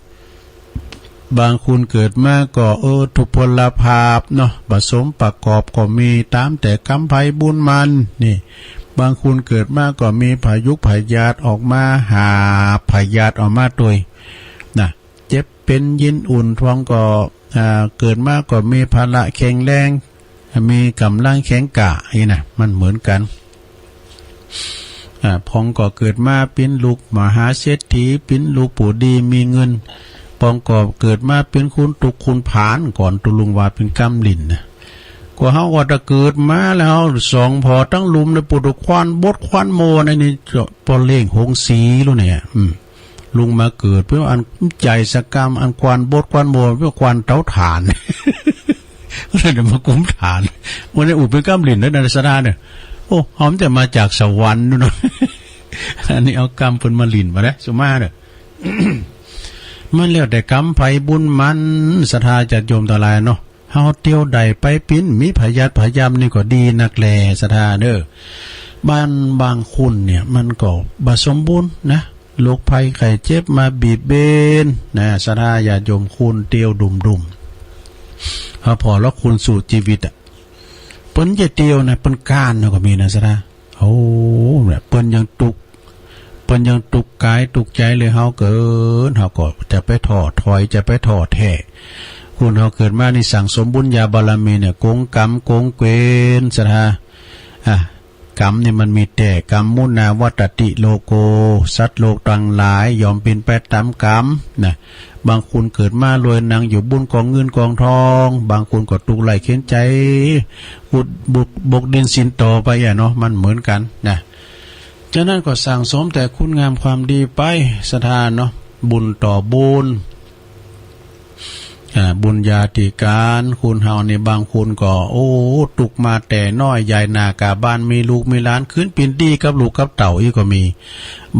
บางคนเกิดมาก็ เออ ทุพพลภาพเนาะ บ่สมประกอบก็มี ต๋ามแต่กรรมใผบุญมัน นี่ บางคนเกิดมาก็มีผายุกผายาดออกมา หาบผายาดออกมาตวย นะ เจ็บเป๋นยินอุ่น พ่องก็ อ่า เกิดมาก็มีพละแข็งแรง มีก๋ำลังแข็งกล้า นี่นะ มันเหมือนกั๋น อ่า พ่องก็เกิดมาเป๋นลูกมหาเศรษฐี เป๋นลูกผู้ดีมีเงิน พ่องก็เกิดมาเป๋นคนตุ๊กข์คนผาน ก่อนตุ๊ลุงว่าเป๋นกำหลิ้นนะ ก็เฮาก็ตะเกิดมาแล้ว สองผ่อตังลุ่มในปุถุควันบดควันโมในนี่ ป้อเล่งหงสีลูกเนี่ย อืม ลุงมาเกิดเป๋นอันใจ๋สะกำ อันควันบดควันโม เป๋นควันเต๋าถ่าน เดี๋ยวมากุมถ่าน วันนี้อุปเป๋นกำหลิ้นแล้วนะ ศรัทธาเนี่ย โอ้ เฮาจะมาจากสวรรค์นู่นเนาะ อันนี้เอากำเปิ้นมาหลิ้นมาแล้ว สุมาเน่อ มันแล้วแต่กรรมใผบุญมัน ศรัทธาญาติโยมตังหลายเนาะ เฮาเตียวได้ไปเป๋น มีผายาดผายามนี่ก็ดีนักแล ศรัทธาเน่อ บ้านบางคนเนี่ยมันก็บ่สมบูรณ์นะ โรคภัยไข้เจ็บมาบีบเบนนะ ศรัทธาญาติโยม คนเตียวดุ่มๆ เฮาผ่อแล้วคนสู้จีวิตอะ เปิ้นจะเตียวนะ เปิ้นก้านนะก็มีนะ ศรัทธา โอ้ เนี่ย เปิ้นยังตุ๊กข์ เปิ้นยังตุ๊กข์ก๋ายตุ๊กข์ใจ๋เลย เฮาเกิด เฮาก็จะไปท้อถอย จะไปท้อแท้ คนเฮาเกิดมานี่สั่งสมบุญญาบารมีเนี่ย กงกรรมกงเกวียน ศรัทธา อ่ะ กรรมนี่มันมีแต๊ กรรมมุนาวัตติโลโก สัตว์โลกตังหลายยอมเป๋นไปต๋ามกรรมนะ บางคนเกิดมารวยนังอยู่บุญกองเงินกองทอง บางคนก็ตุ๊กข์ไร้เข็ญใจ๋ อุดบุก บกดินสินต่อไปอะเนาะ มันเหมือนกั๋นนะ ฉะนั้นก็สั่งสมแต่คุณงามความดีไป ศรัทธาเนาะ บุญต่อบุญ อ่า บุญญาธิการ คนเฮานี่บางคนก็ โอ้ ตุ๊กข์มาแต่น้อยใหญ่หน้ากาบาน มีลูกมีหลาน ขึ้นเป๋นดีกับลูกกับเต้าอี้ก็มี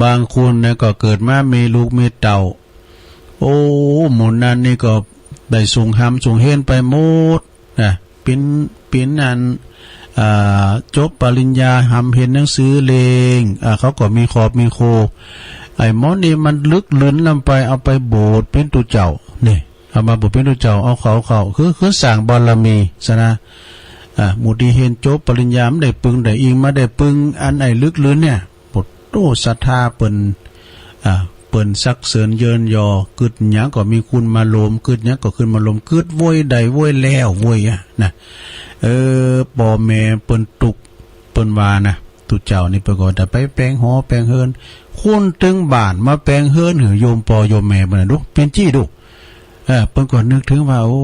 บางคนนะก็เกิดมามีลูกมีเต้า โอ้ หมู่นั้นนี่ก็ได้สูงหำสูงเฮนไปหมดนะ เป๋น เป๋นอัน อ่า จบปริญญา หำเฮนหนังสือเล็ง อ่า เขาก็มีขอบมีโค ไอ้หมอนี่มันลึกลึนล้ำไป เอาไปบวชเป๋นตุ๊เจ้า นี่ เอามาบวชเป๋นตุ๊เจ้า เอาเข้า เข้า คือ คือสร้างบารมีซะนะ อ่า หมู่ตี้เฮนจบปริญญา บ่ได้ปึงได้อิง บ่ได้ปึงอันไอ้ลึกลึนเนี่ย โผดโต้ ศรัทธาเปิ้น อ่า เปิ้นสรรเสริญเยินยอ กึ๊ดหยังก็มีคุณมาลม กึ๊ดหยังก็คุณมาลม กึ๊ดโวยได้โวยแล้วโวยอะนะ เออ ป้อแม่เปิ้นตุ๊กข์ เปิ้นว่านะ ตุ๊เจ้านี่เปิ้นก็จะไปแป๋งหอแป๋งเฮือน คุณตึงบ้านมาแป๋งเฮือนหื้อโยมป้อโยมแม่เปิ้นนะ ดู เป๋นจี้ดู เออ เปิ้นก็นึกเถิงว่า โอ้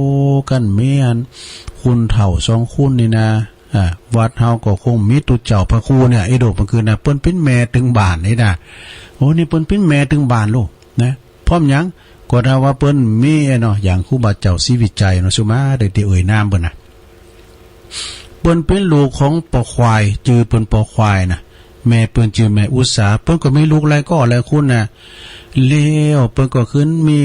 คันแม่นคุณเฒ่าสองคุณนี่นะ อ่า วัดเฮาก็คงมีตุ๊เจ้าพระครูเนี่ย ไอ้โดดมันคือนะ เปิ้นเป๋นแม่ตึงบ้านนี่นะ โอ้ นี่เปิ้นเป๋นแม่ตึงบ้านลูกนะ เพราะหยัง ก็ถ้าว่าเปิ้นมีไอ้เนาะ อย่างครูบาเจ้าศรีวิชัยเนาะ สุมาได้ตี้เอ่ยนามเปิ้นนะ เปิ้นเป๋นลูกของป้อควาย จื้อเปิ้นป้อควายนะ แม่เปิ้นจื้อแม่อุษา เปิ้นก็มีลูกหลายก้อหลายคนนะ แล้วเปิ้นก็ขึ้นมี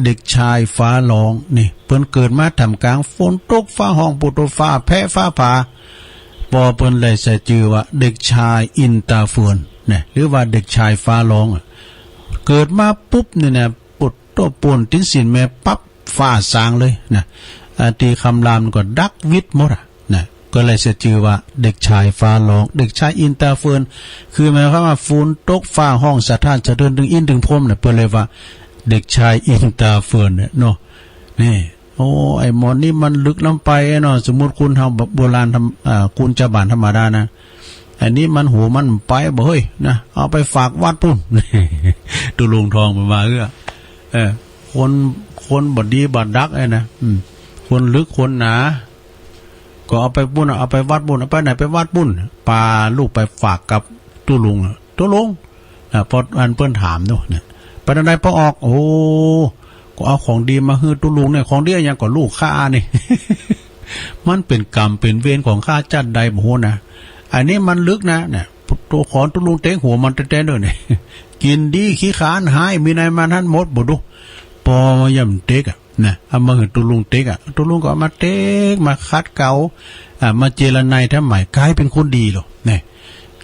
เด็กชายฟ้าร้อง นี่ เปิ้นเกิดมาท่ามกลางฝนตกฟ้าฮ้อง โผดโต้ ฟ้าแผะฟ้าผ่า ป้อเปิ้นเลยใส่จื้อว่าเด็กชายอินตาเฟือนนะ หรือว่าเด็กชายฟ้าร้องอะ เกิดมาปุ๊บนี่นะ โผดโต้ ป๊นตี๋นสิ้นแม่ปั๊บ ฟ้าสางเลยนะ อ่า ตี้คำรามก็ดักวิดหมดอะนะ ก็เลยใส่จื้อว่าเด็กชายฟ้าร้อง เด็กชายอินตาเฟือน คือหมายความว่าฝนตกฟ้าฮ้องสะท้านสะเทือนเถิงอินเถิงพรหมเนี่ย เปิ้นเลยว่าเด็กชายอินตาเฟือนเนี่ยเนาะ นี่ โอ้ ไอ้หมอนี่มันลึกล้ำไปเนาะ สมมุติคุณเฮาแบบโบราณธรรม อ่า คุณจาวบ้านธรรมดานะ อันนี้มันหัวมันไปบ่เฮ้ยนะ เอาไปฝากวัดปุ้น ตุ๊ลุงทองมันว่าเอื้อ เออ คน คนบ่ดีบ่ดักไอ้นะ อืม คนลึกคนหนา ก็เอาไปปุ้น เอาไปวัดปุ้น เอาไปไหน ไปวัดปุ้น ปาลูกไปฝากกับตุ๊ลุงอะ ตุ๊ลุง อ่า พออันเปิ้นถามเนาะ เนี่ย ไปตางใดป้อออก โอ้ ก็เอาของดีมาหื้อตุ๊ลุงเนี่ย ของดีอะหยัง ก็ลูกข้านี่ มันเป๋นกรรมเป๋นเวรของข้าจั้นใดบ่ฮู้นะ อันนี้มันลึกนะ เนี่ย โตขอนตุ๊ลุงเต๊งหัวมันแต๊ๆ เน่อเนี่ย กิ๋นดีขี้ขลาดฮ้าย มีไหนมาหั้นหมดบ่ดู ป้อมาย่ำเต๊กอะ นะ เอามาหื้อตุ๊ลุงเต๊กอะ ตุ๊ลุงก็เอามาเต๊ก มาขัดเกลา อ่า มาเจรไนทำใหม่ ก๋ายเป๋นคนดีลอ เนี่ย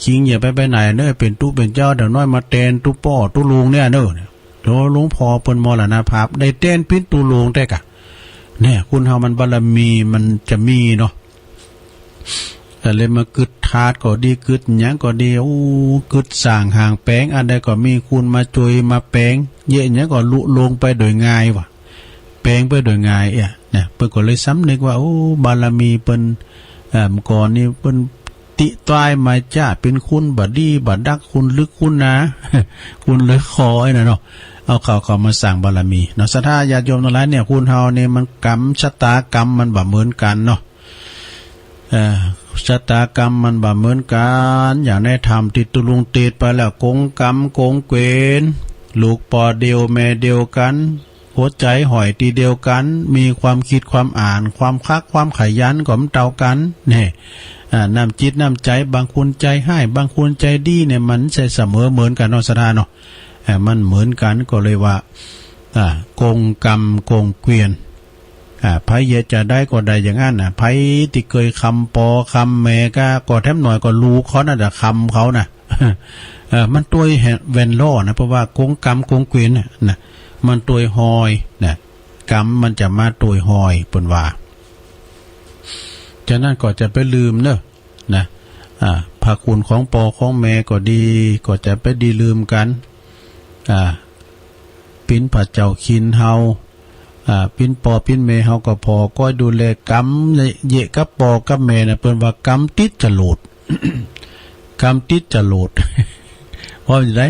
คิงอย่าไปไปไหนเน่อ เป๋นตุ๊เป๋นเจ้า เดี๋ยวน้อยมาแตนตุ๊ป้อตุ๊ลุงเนี่ยเน่อ เนี่ย โตหลวงป้อเปิ้นมรณภาพ ได้แตนเป๋นตุ๊ลุงแต๊กะ เนี่ย คนเฮามันบารมีมันจะมีเนาะ แต่เลยมากึ๊ดถาดก็ดี กึ๊ดหยังก็ดี โอ้ กึ๊ดสร้างห้างแป๋ง อันใดก็มีคุณมาจ้วยมาแป๋ง เยียะหยังก็ลุล่วงไปโดยง่ายว่ะ แป๋งไปโดยง่ายเอี้ย เนี่ย เปิ้นก็เลยสำนึกว่า โอ้ บารมีเปิ้น เอ่อ ก่อนนี้เปิ้นติตร้ายมาจ้า เป๋นคนบ่ดีบ่ดัก คนลึกคนหนา คนลึกคอไอ้น่ะเนาะ เอาเข้า เข้ามาสร้างบารมีเนาะ ศรัทธาญาติโยมตังหลาย เนี่ย คนเฮานี่มันกรรมชะตากรรมมันบ่เหมือนกั๋นเนาะ เอ่อ ชะตากรรมมันบ่เหมือนกั๋น อย่างในถ้ำตี้ตุ๊ลุงเตศน์ไปแล้ว กงกรรมกงเกวียน ลูกป้อเดียวแม่เดียวกั๋น หัวใจ๋ห้อยตี้เดียวกั๋น มีความคิดความอ่าน ความคักความขยันก็บ่เต้ากั๋น เนี่ย อ่า น้ำจิตน้ำใจ๋ บางคนใจ๋ฮ้าย บางคนใจ๋ดีเนี่ย มันใช่เสมอเหมือนกั๋นเนาะ ศรัทธาเนาะ อ่า มันเหมือนกั๋น ก็เลยว่า อ่า กงกรรมกงเกวียน อ่า ใผเยียะจาใดก็ได้อย่างนั้นน่ะ ใผตี้เกยคำป้อคำแม่ก็ ก็แถมหน่อยก็ลูกเขานั่นน่ะ คำเขาน่ะ เออ มันตวยแหะแว่นล้อนะ เพราะว่ากงกรรมกงเกวียนน่ะ นะ มันตวยฮอยนะ กรรมมันจะมาตวยฮอย เปิ้นว่า ฉะนั้นก็จะไปลืมเน่อ นะ อ่า พระคุณของป้อของแม่ก็ดี ก็จะไปดีลืมกั๋น อ่า เป๋นพระเจ้าคินเฮา อ่า เป๋นป้อเป๋นแม่เฮาก็ผ่อก้อยดูแลกรรม เยียะกับป้อกับแม่น่ะ เปิ้นว่ากรรมติดจรวด กรรมติดจรวด เพราะจะได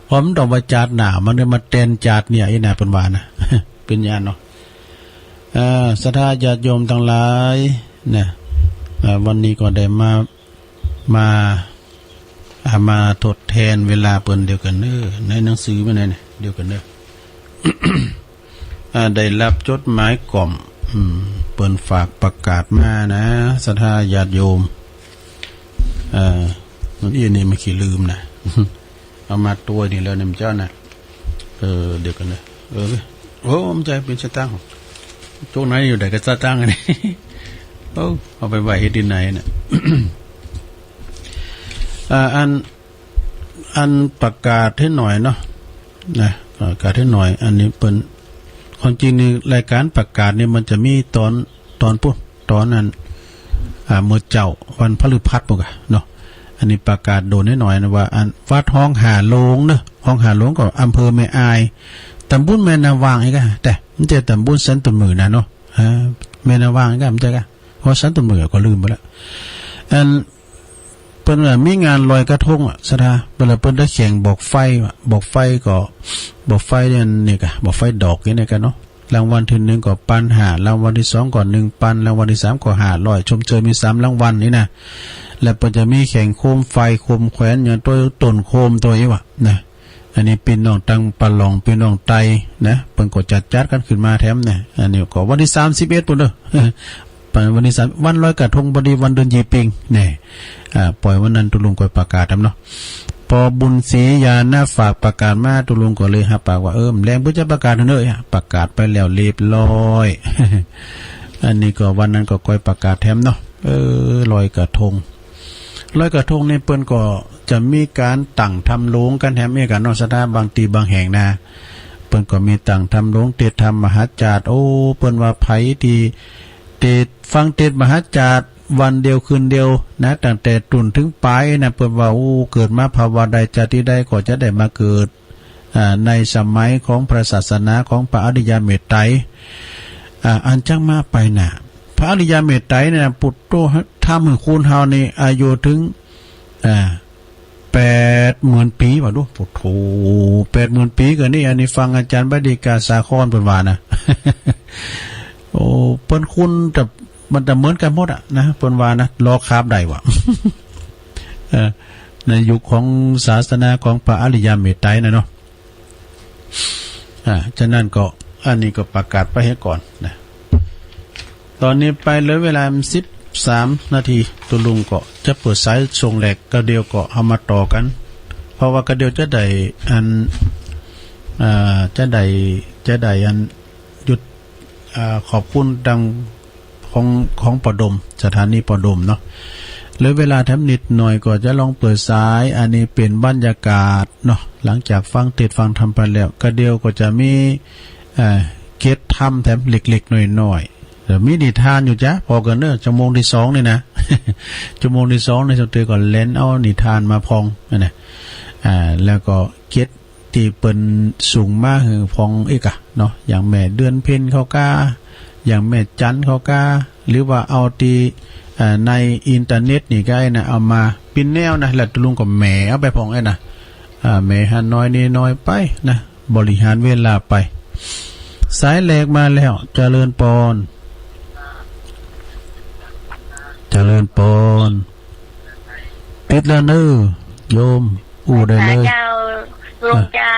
เพราะมันต้องมาจาติหน้า มันเลยมาแตนจาติเนี่ย ไอ้น่ะ เปิ้นว่านะ เป๋นอย่างนั้นเนาะ เอ่อ ศรัทธาญาติโยมตังหลาย เนี่ย เอ่อ วันนี้ก็ได้มา มา อ่า มาทดแตนเวลาเปิ้น เดี๋ยวกั๋นเน่อ ในหนังสือมันเนี่ย เดี๋ยวกั๋นเน่อ อ่า ได้ฮับจดหมายก่อม อืม เปิ้นฝากประกาศมานะ ศรัทธาญาติโยม เอ่อ มันอี้นี่มันขี้ลืมนะ เอามาตวยนี่แล้วเนี่ย มันเจ้านะ เออ เดี๋ยวกั๋นเน่อ เออ โอ้ บ่ใจ้เป๋นสตางค์ โจ๊กไหนอยู่ใดก็สตางค์อันนี้ โอ้ เอาไปไว้เฮ็ดตี้ไหนน่ะ อ่า อัน อันประกาศหื้อหน่อยเนาะ นะ ประกาศหื้อหน่อย อันนี้เปิ้น ความจริงนี่รายก๋านประกาศนี่มันจะมีต๋อน ต๋อนปู้น ต๋อนนั้น อ่า เมื่อเจ๊าวันพฤหัสปู้นก่ะเนาะ อันนี้ประกาศโดนหื้อหน่อยนะว่า อันวัดฮ้องหาโลงเนาะ ฮ้องหาโลงก็อำเภอแม่อาย ต๋ำบลแม่นาหว่างอีกอะ แต่บ่ใจ้ต๋ำบลสันต้นหมื่นน่ะเนาะ อ่า แม่นาหว่างอีกอะ บ่ใจ้ก่ะ เพราะสันต้นหมื่นก็ลืมไปแล้ว อัน เปิ้นว่ามีงานลอยกระทงอะ ศรัทธา เปิ้นละ เปิ้นได้แข่งบอกไฟว่ะ บอกไฟก็ บอกไฟเนี่ย นี่ก่ะ บอกไฟดอกนี่ก่ะเนาะ รางวัลตี้นึ่งก็ปันห้า รางวัลตี้สองก็นึ่งปัน รางวัลตี้สามก็ห้าร้อย ชมเชยมีสามรางวัลนี่นะ แล้วเปิ้นจะมีแข่งโคมไฟ โคมแขวน อย่างโต ต้นโคมโตอี้ว่ะนะ อันนี้ปี้น้องตังป๋าหลอง ปี้น้องไตนะ เปิ้นก็จัด จัดกั๋นขึ้นมาแถมนะ อันนี้ก็วันตี้สามสิบเอ็ดปู้นเนาะ วันตี้สาม วันลอยกระทง พอดีวันเดือนยี่ปิง แน่ อ่า ปอยวันนั้นตุ๊ลุงก็ประกาศแถมเนาะ ปอบุญศรียานะฝากประกาศมา ตุ๊ลุงก็เลยฮับปากว่า เออ แลงเปิ้นจะประกาศเนาะ ประกาศไปแล้วเรียบร้อย อันนี้ก็วันนั้นก็ก้อยประกาศแถมเนาะ เออ ลอยกระทง ลอยกระทงนี่เปิ้นก็จะมีก๋านตั้งธรรมโลงกั๋นแถมเอี้ยก่ะเนาะ ศรัทธา บางตี้บางแห่งนะ เปิ้นก็มีตั้งธรรมโลง เตสน์ธรรมมหาจาร์ โอ้ เปิ้นว่าใผตี้เตสน์ ฟังเตสน์มหาจาร์วันเดียวคืนเดียวนะ ตั้งแต่ต้นเถิงป๋ายนะ เปิ้นว่า โอ้ เกิดมาภาวะใดจาติใดก็จะได้มาเกิด อ่า ในสมัยของพระศาสนาของพระอริยะเมตไตร อ่า อันจักมาไปน่ะ พระอริยะเมตไตรเนี่ยนะ ปุตโต ทำหื้อคนเฮานี่อายุเถิง อ่า แปดหมื่นปี๋ว่ะดู โอ้โธ่ แปดหมื่นปี๋ก่านี่ อันนี้ฟังอาจ๋ารย์บดิกาสาครเปิ้นว่านะ โอ้ เปิ้นคูณแต่มันจะเหมือนกั๋นหมดอะนะ เปิ้นว่านะ ลอคาบได้ว่ะ เออ ในยุคของศาสนาของพระอริยะเมตไตรน่ะเนาะ อ่า ฉะนั้นก็ อันนี้ก็ประกาศไปหื้อก่อนนะ ต๋อนนี้ไปเหลือเวลาสิบสามนาที ตุ๊ลุงก็จะเปิดสายส่งแหลก กระเดี่ยวก็เอามาต่อกั๋น เพราะว่ากระเดี่ยวจะได้อัน อ่า จะได้ จะได้อันหยุด อ่า ขอบคุณดังของ ของปอดม สถานีปอดมเนาะ เหลือเวลาแถมนิดหน่อยก็จะลองเปิดสาย อันนี้เป๋นบรรยากาศเนาะ หลังจากฟังเตสน์ฟังธรรมไปแล้ว กระเดี่ยวก็จะมี เอ่อ เกร็ดธรรมแถมเล็กๆ น้อยๆ เดี๋ยวมีนิทานอยู่จ๊ะ ผ่อกั๋นเนาะ ชั่วโมงตี้สองนี่นะ ชั่วโมงตี้สองนี่ สาวเตยก็เล่นเอานิทานมาพ่องนะ อ่า แล้วก็เกร็ดตี้เปิ้นส่งมาหื้อพ่องอีกอะเนาะ อย่างแม่เดือนเพ็ญเขาก้า อย่างแม่จันเขาก้า หรือว่าเอาตี้ เอ่อ ในอินเทอร์เน็ตนี่ก็ได้นะ เอามาเป๋นแนวนะ แล้วตุ๊ลุงก็แหมเอาไปพ่องไอ้นะ อ่า แหมหาน้อยนี่น้อยไปนะ บริหารเวลาไป สายแหลกมาแล้ว เจริญปอน เจริญปอน ติดแล้วเน้อ โยม อู้ได้เลย เจ้า หลวงเจ้า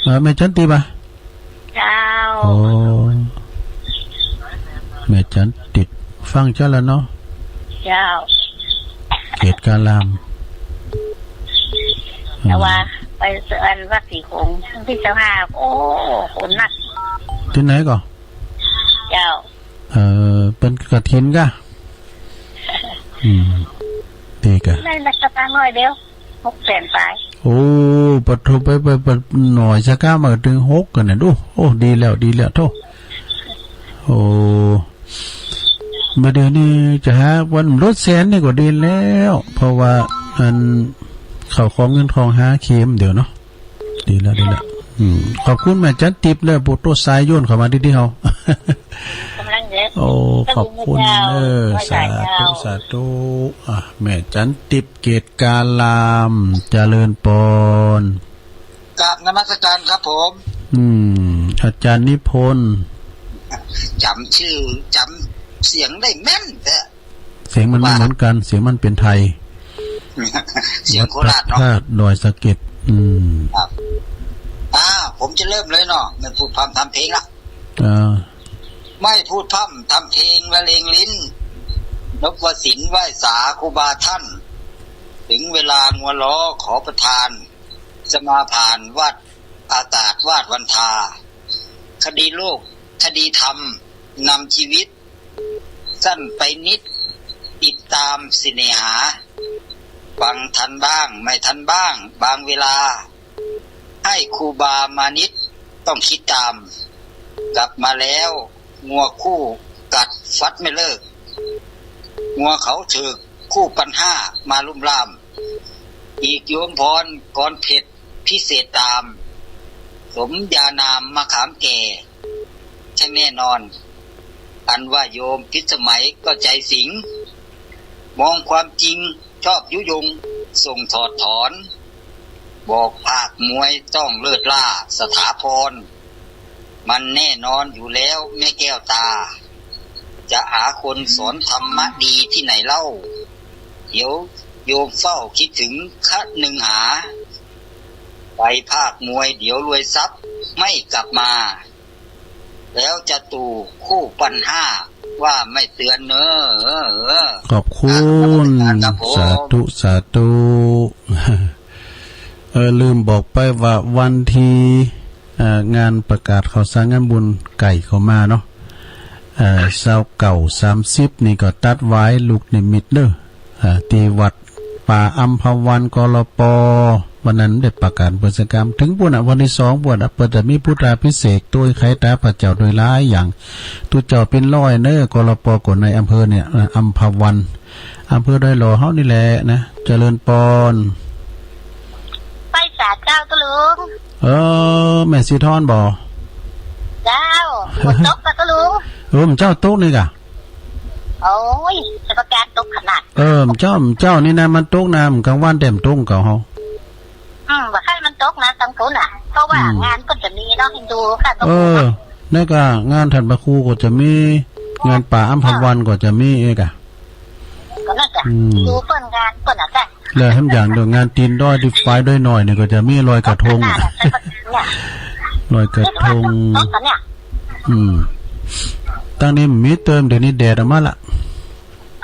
อ่ะ เอ่อ แม่จันติบอะ เจ้า โอ้ แม่จันติบ ฟังเจ้าแล้วเนาะ เจ้า เกตการาม แต่ว่าไปอันวัดสีโขง ตี้เจ้าห้า โอ้ คนนัก ตี้ไหนก่อ เจ้า เอ่อ เป๋นกฐินก่ะ อืม ดีก่ะ ได้มาสักน้อยเดียว หกแสนปลาย โอ้ ปะโถ ไป ไป ไป หน่อยสักก้ามาเถิงหกกั๋นน่ะ ดู โอ้ ดีแล้ว ดีแล้ว โธ่ โอ้ บ่าเดี่ยวนี้จะหาวันลดแสนนี่ก็ดีแล้ว เพราะว่าอัน เข้าของเงินของหาเข็มเดี๋ยวเนาะ ดีแล้ว ดีแล้ว อืม ขอบคุณแม่จันติบเน้อ ผู้โต้สายโยนเข้ามาตี้ ตี้เฮา ก๋ำลังเด็ด โอ้ ขอบคุณเน้อ สาธุ สาธุ อ่ะ แม่จันติบ เกตการาม เจริญปอน กราบนมัสการครับผม อืม อาจารย์นิพนธ์ จ๋ำจื้อ จ๋ำเสียงได้แม่นแท้ เสียงมันบ่เหมือนกั๋น เสียงมันเป๋นไทย เสียงโคราชเนาะ วัดพระธาตุดอยสะเก็ด อืม ครับ อ่า ผมจะเริ่มเลยเนาะ ไม่พูดพร่ำทำเพลงละ อ่า ไม่พูดพร่ำทำเพลงละเลงลิ้น นพวสินทร์ไหว้สาครูบาท่าน ถึงเวลางัวล้อขอประทาน สมาผ่านวาดอากาศวาดวันทา คดีโลก คดีธรรม นำชีวิต สั้นไปนิด ติดตามเสน่หา ฟังทันบ้าง ไม่ทันบ้าง บางเวลา ให้ครูบามานิด ต้องคิดตาม กลับมาแล้ว งัวคู่กัดฟัดไม่เลิก งัวเขาเถิก คู่ปันห้า มาลุ่มล่าม อีกโยมพร กลอนเผ็ด พิเศษตาม สมญานามมะขามแก่ ช่างแน่นอน อันว่าโยมพิสมัยก็ใจสิง มองความจริงชอบยุยง ส่งถอดถอน บอกภาคมวยต้องเลิศล่าสถาพร มันแน่นอนอยู่แล้วแม่แก้วตา จะหาคนสอนธรรมะดีที่ไหนเล่า เดี๋ยวโยมเฝ้าคิดถึงคะนึงหา ไปภาคมวยเดี๋ยวรวยทรัพย์ไม่กลับมา แล้วจะตู่คู่ปันห้า ว่าไม่เตือนเนอ เออ เออ ขอบคุณ ครับผม สาธุ สาธุ เออ ลืมบอกไปว่าวันตี้ เอ่อ งานประกาศข่าวสารงานบุญใก้เข้ามาเนาะ เอ่อ ซาวเก้า สามสิบ นี่ก็ตัดหวายลูกนิมิตเน่อ อ่า ตี้วัดป่าอัมพวัน กลป. วันนั้นได้ประกาศเปิดกิจกรรม เถิงปู๊นน่ะ วันตี้สองปู๊นน่ะ เปิ้นจะมีพุทธาภิเษก โตยไขต๋าพระเจ้า โตยหลายอย่าง ตุ๊เจ้าปิ่นร้อยเน่อ กลป ก็ในอำเภอเนี่ยนะ อัมพวัน อำเภอดอยหล่อเฮานี่แหละนะ เจริญปอน ไปสาเจ้าตุ๊ลุง เออ แม่สีทอนบ่ เจ้า ฝนตกก่อตุ๊ลุง เออ เมื่อเจ๊าตกนี่ก่ะ โอ้ย จะประกาศตกขนาด เออ เมื่อเจ๊า เมื่อเจ๊านี่นะ มันตกนะ กลางวันแต้มตกเก่าเฮา อืม บ่ใค่มันตกนะ ตังปู๊นน่ะ เพราะว่า อืม งานก็จะมีเนาะ ฮินดูค่ะ เออ แล้วก็งานท่านพระครูก็จะมี งานป่าอัมพวันก็จะมีเอกอะ ก็นั่นจ้ะ อืม ดูเปิ้นงานเปิ้นน่ะจ้ะ แล้วแถมอย่างเดียว งานตีนดอยตี้ฝายดอยน้อยนี่ก็จะมีลอยกระทง เนี่ย ลอยกระทง เนี่ย อืม ตังนี้มีเติม เดี๋ยวนี้แดดออกมาละ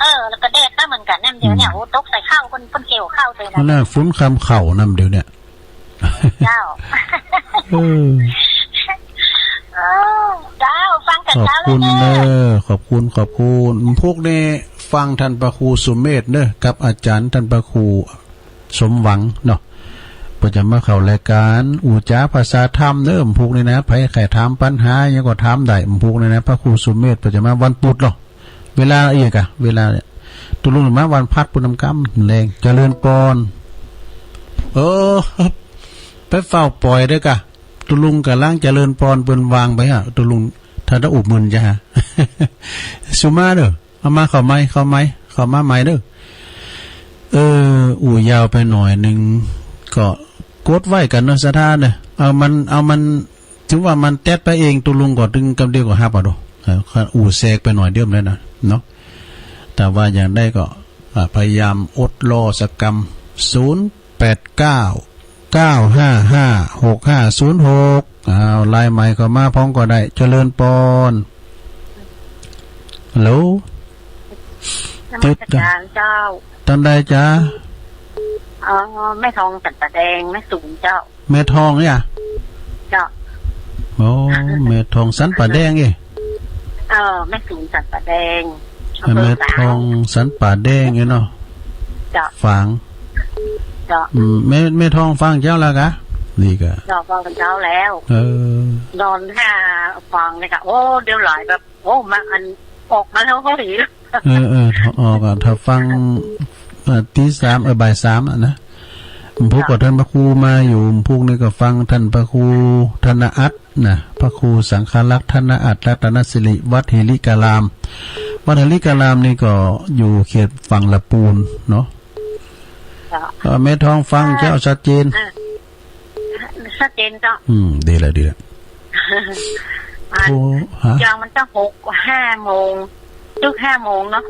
เออ แล้วก็แดดก็เหมือนกันนั่นเดียวเนี่ย อืม โอ้ ตกใส่ข้าว เปิ้น เปิ้นเกี่ยวข้าวเลยนะ นั่นน่ะ ฝนคำเข้านั่นเดียวเนี่ย เจ้า เออ เออ เจ้า ฟังแต่เช้าเลยเน่อ ขอบคุณเน่อ ขอบคุณ ขอบคุณ พวกนี้ฟังท่านพระครูสุเมธเน่อ กับอาจารย์ท่านพระครูสมหวังเนาะ เปิ้นจะมาเข้ารายการ อู้จ๋าภาษาธรรมเน่อ พวกนี้นะ ใผใค่ถามปัญหาหยังก็ถามได้ พวกนี้นะ พระครูสุเมธเปิ้นจะมาวันพุธเนาะ เวลาเอียงกะ เวลาเนี่ย ตุ๊ลุงมาวันพัดปู๊นนำกำแลง เจริญปอน เออ ไปเฝ้าป่อยเด้อกะ ตุ๊ลุงก่ำลังเจริญปอน เปิ้นวางไปฮะ ตุ๊ลุง ถ้าได้อุบมึนจ้ะฮะ สุมาเด้อ เอามาเข้าใหม่ เข้าใหม่ เข้ามาใหม่เด้อ เออ อู้ยาวไปหน่อยนึ่ง ก็กดไว้กั๋นเนาะ ศรัทธาเน่อ เอามัน เอามัน ถือว่ามันแต๊ดไปเอง ตุ๊ลุงก็ตึงกำเดียวก็ฮับเอาดู เออ อู้แซกไปหน่อยเดียวนั่นนะเนาะ แต่ว่าอย่างใดก็ อ่า พยายามอดรอสักกำ ศูนย์แปดเก้า เก้าห้าห้า หกห้าศูนย์หก อ้าว ลายใหม่เข้ามาพ่องก็ได้ เจริญปอน ฮัลโหล นมัสการเจ้า ต้านใดจ๊ะ อ๋อ แม่ทองสันป่าแดง แม่สูงเจ้า แม่ทองเนี่ย เจ้า โอ้ แม่ทองสันป่าแดงเอ้ย เออ แม่สูงสันป่าแดง แม่ทองสันป่าแดงเอ้ยเนาะ เจ้า ฝาง เจ้า อืม แม่ แม่ทองฟังเจ้าแล้วกะ นี่กะ เจ้า ฟังเจ้าแล้ว เออ นอนหาฟังเลยกะ โอ้ เดี๋ยวหลายแบบ โอ้ มาอัน ออกมาแล้วก็ดี เออ เออ ออกอะ ถ้าฟัง เอ่อ ตีสาม เออ บ่ายสามอะนะ พวกก็ท่านพระครูมาอยู่ พวกนี้ก็ฟังท่านพระครูธนอัตถ์นะ พระครูสังฆรักษ์ธนอัตถ์ รัตนสิริ วัดหิริการาม วัดหิริการามนี่ก็อยู่เขตฝั่งละปูนเนาะ เจ้า เอ่อ แม่ทองฟังเจ้าชัดเจน อ่า ชัดเจนเจ้า อืม ดีแล้ว ดีแล้ว อ่า โอ้ ฮะ อย่างมันจะหก ห้าโมง ทุกห้าโมงเนาะ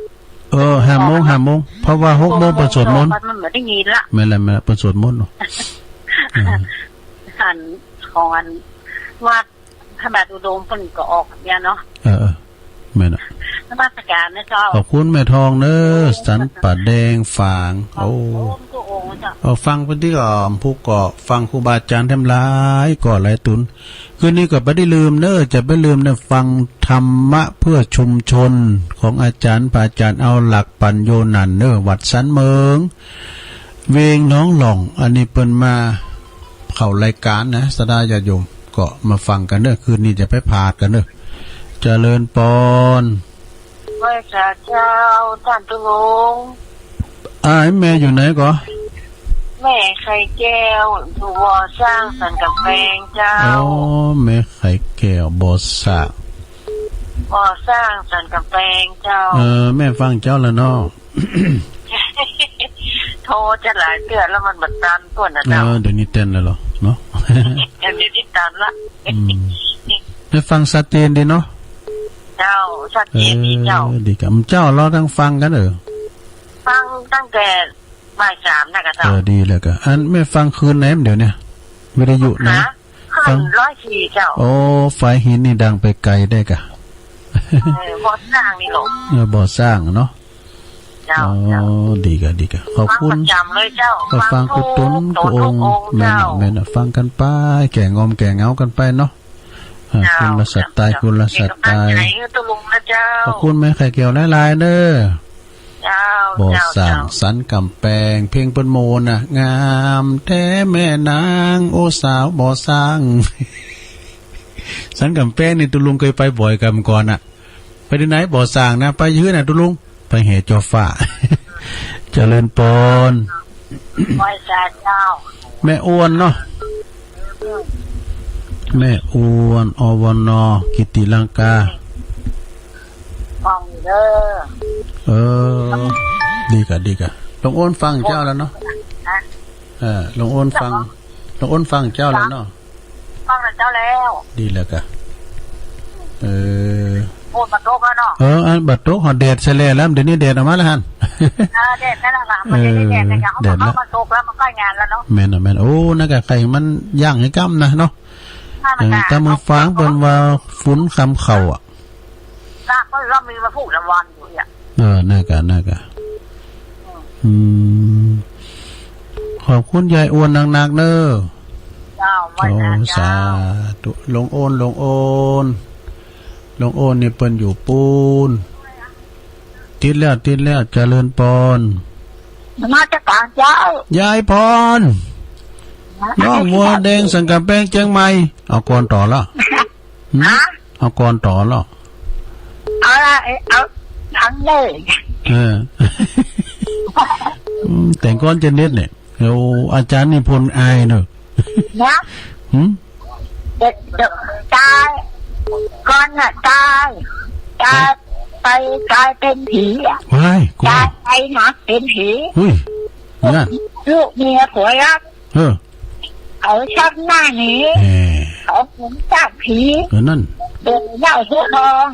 เออ ห้าโมง ห้าโมง เพราะว่าหกโมงเปิ้นสวดมนต์ มันไม่ได้ยินละ แม่นแล้ว แม่นแล้ว เปิ้นสวดมนต์เนาะ เออ สันของอันวัดพระบาทอุดมเปิ้นก็ออกเนี่ยเนาะ เออ เออ แม่นอะ นมัสการนะเจ้า ขอบคุณแม่ทองเน้อ สันป่าแดงฝาง โอ้ โอ้ พระองค์เจ้า เอาฟังไปตี้ก่อ ผู้ก่อฟังครูบาอาจารย์แถมหลายก่อหลายต๋น คืนนี้ก็บ่ได้ลืมเน้อ จะบ่ลืมเน้อ ฟังธรรมะเพื่อชุมชนของอาจารย์ พระอาจารย์เอาหลักปั๋ญโญนันเน้อ วัดสันเมิง เวียงหนองหล่อง อันนี้เปิ้นมาเข้ารายก๋านนะ ศรัทธาญาติโยม ก็มาฟังกั๋นเน้อ คืนนี้จะไปพลาดกั๋นเน้อ เจริญปอน ไหว้สาเจ้า ต้านตุ๊ลุง อ้าย แม่อยู่ไหนก่อ แม่ไข่แก้ว อยู่บ่อสร้างสันก๋ำแปงเจ้า อ๋อ แม่ไข่แก้ว บ่อสร้าง บ่อสร้างสันก๋ำแปงเจ้า เออ แม่ฟังเจ้าแล้วเนาะ โทรจะหลายเตื้อแล้วมันบ่ตันป้นนะเจ้า เออ เดี๋ยวนี้เต้นแล้วเหรอเนาะ เดี๋ยวนี้ตันละ อืม ได้ฟังชัดเจนดีเนาะ เจ้า ชัดเจนดีเจ้า เออ ดีกะ เจ้า เฮาตั้งฟังกั๋นเออ ฟังตั้งแต่บ่ายสามนะกะเจ้า เออ ดีแล้วกะ อันแม่ฟังคลื่นไหนเดี๋ยวนี้ วิทยุนะ ฮะ ฟัง คลื่นร้อยสี่เจ้า โอ้ ฝายหินนี่ดังไปไกลได้กะ เออ บ่อสร้างนี่หรอ เออ บ่อสร้างเนาะ เจ้า อ๋อ เจ้า ดีกะ ดีกะ ขอบคุณ ฟังประจ๋ำเลยเจ้า ก็ฟังกู้ตุ๊นกู้องค์ ฟังกู้ตุ๊นกู้องค์ แม่น เจ้า แม่น ฟังกั๋นไป แก้ง่อมแก้เหงากั๋นไปเนาะ อ่า เจ้า คนละสไตล์ เจ้า คนละสไตล์ เจ้า เป๋นก๋ำลังใจ๋หื้อตุ๊ลุงนะเจ้า ขอบคุณแม่ไข่แก้วหลายๆ เน้อ เจ้า บ่อสร้าง เจ้า เจ้า สันก๋ำแปง เพลงเปิ้นโมนน่ะ งามแต๊แม่นาง โอ้ สาวบ่อสร้าง สันก๋ำแปงนี่ตุ๊ลุงเกยไปบ่อยก่ำก่อนน่ะ ไปตี้ไหน บ่อสร้างนะ ไปหื้อน่ะตุ๊ลุง ไปแห่จอฟ้า เจริญปอน ไหว้สาเจ้า แม่อ้วนเนาะ แม่อ้วน อวณ กิติลังกา ฟังเด้อ เออ ดีกะ ดีกะ ลุงอ้วนฟังเจ้าแล้วเนาะ ฮะ เออ ลุงอ้วนฟัง ลุงอ้วนฟังเจ้าแล้วเนาะ ฟังเจ้าแล้ว ดีแล้วกะ เออ ฝนบ่ตกแล้วเนาะ เออ อันบ่ตก ฮอดแดดแสแลแล้ว เดี๋ยวนี้แดดออกมาแล้วหั้น เออ แดดนั่นแหละค่ะ มันจะได้แดดนะคะ เออ แดดแล้ว มันตกแล้ว มันใก้งานแล้วเนาะ แม่นน่ะ แม่น โอ้ นั่นกะ ใค่มันย่างหื้อก้ำนะเนาะ ถ้ามัน เออ หนาว ถ้ามื้อฟ้างเปิ้นว่าฝนคำเข้าอะ ลากก็มีมาผูกรางวัลอยู่เนี่ย เออ นั่นกะ นั่นกะ อืม ขอบคุณยายอ้วนนักๆ เน้อ เจ้า ไหว้ โอ้ นะเจ้า สาธุ ลุงอ้วน ลุงอ้วน ลุงอ้วนนี่เปิ้นอยู่ปู๊น ติดแล้ว ติดแล้ว เจริญปอน นมัสการเจ้า ยายปอน น้องวัวแดงสันก๋ำแปงเจียงใหม่ เอาก่อนต่อละ หืม ฮะ เอาก่อนต่อละ เอาละ เอาตังเลย เออ อืม แต่งก่อนจะเน็ตเนี่ย เดี๋ยวอาจารย์นิพนธ์อายเนาะ นะ หืม เดี๋ยว เดี๋ยวต๋าย ก่อนน่ะต๋าย ต๋าย ฮะ ไปต๋ายเป๋นผีอะ ว้าย กลัว ต๋ายไปนะเป๋นผี อุ้ย นั่น ลูกเมียผัวรัก เออ เขาชักหน้าหนี แหม เขาเป๋นซากผี เออ นั่น เป๋นเหย้าผู้ทอง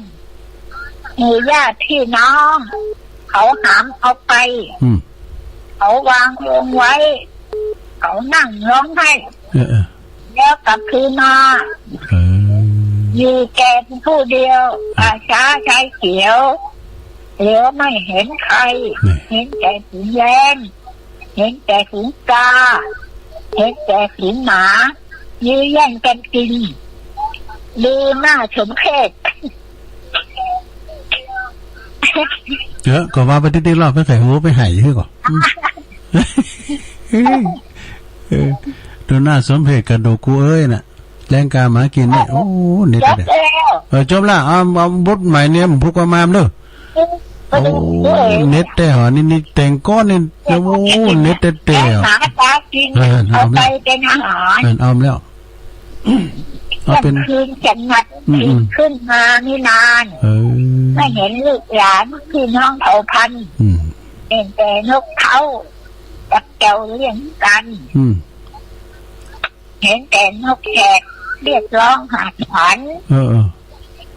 หมู่ญาติพี่น้อง เขาหามเอาไป อืม เขาวางลงไว้ เขานั่งร้องไห้ เออ เออ แล้วกลับคืนมา เออ อยู่แก่เพียงผู้เดียว อ่ะ ป่าช้าชายเขียว เหลียวไม่เห็นใคร นี่ เห็นแต่ฝูงแย้ง เห็นแต่ฝูงกา เห็นแต่ฝูงหมา ยื้อแย่งกันกิน ดูหน้าสมเพช เออ ก็ว่าไปติ๊กๆ รอบไปไขหูไปไห้หื้อก่อ เออ ดูหน้าสมเพชกระดูกกูเอ้ยน่ะ แลงกาหมากิ๋นเนี่ย โอ้ เน็ต จบแล้ว เออ จบละ เอา เอาบทใหม่เนี่ย ผูกประมาณเด้อ โอ้ เน็ตแต๊หอ นี่ นี่แต่งก่อนนี่ โอ้ เน็ตแต๊ๆ หาปลากิน เออ เอาไป เอาไปเป๋นอาหาร เออ เอาแล้ว เอาเป๋น เที่ยงคืนสงัด อืม อืม ตื่นขึ้นมาไม่นาน เออ ไม่เห็นลูกหลานพี่น้องเผ่าพันธุ์ อืม เห็นแต่นกเขากับแก้วเลี้ยงกัน อืม เห็นแต่นกแสกเรียกร้องหาขวัญ เออ เออ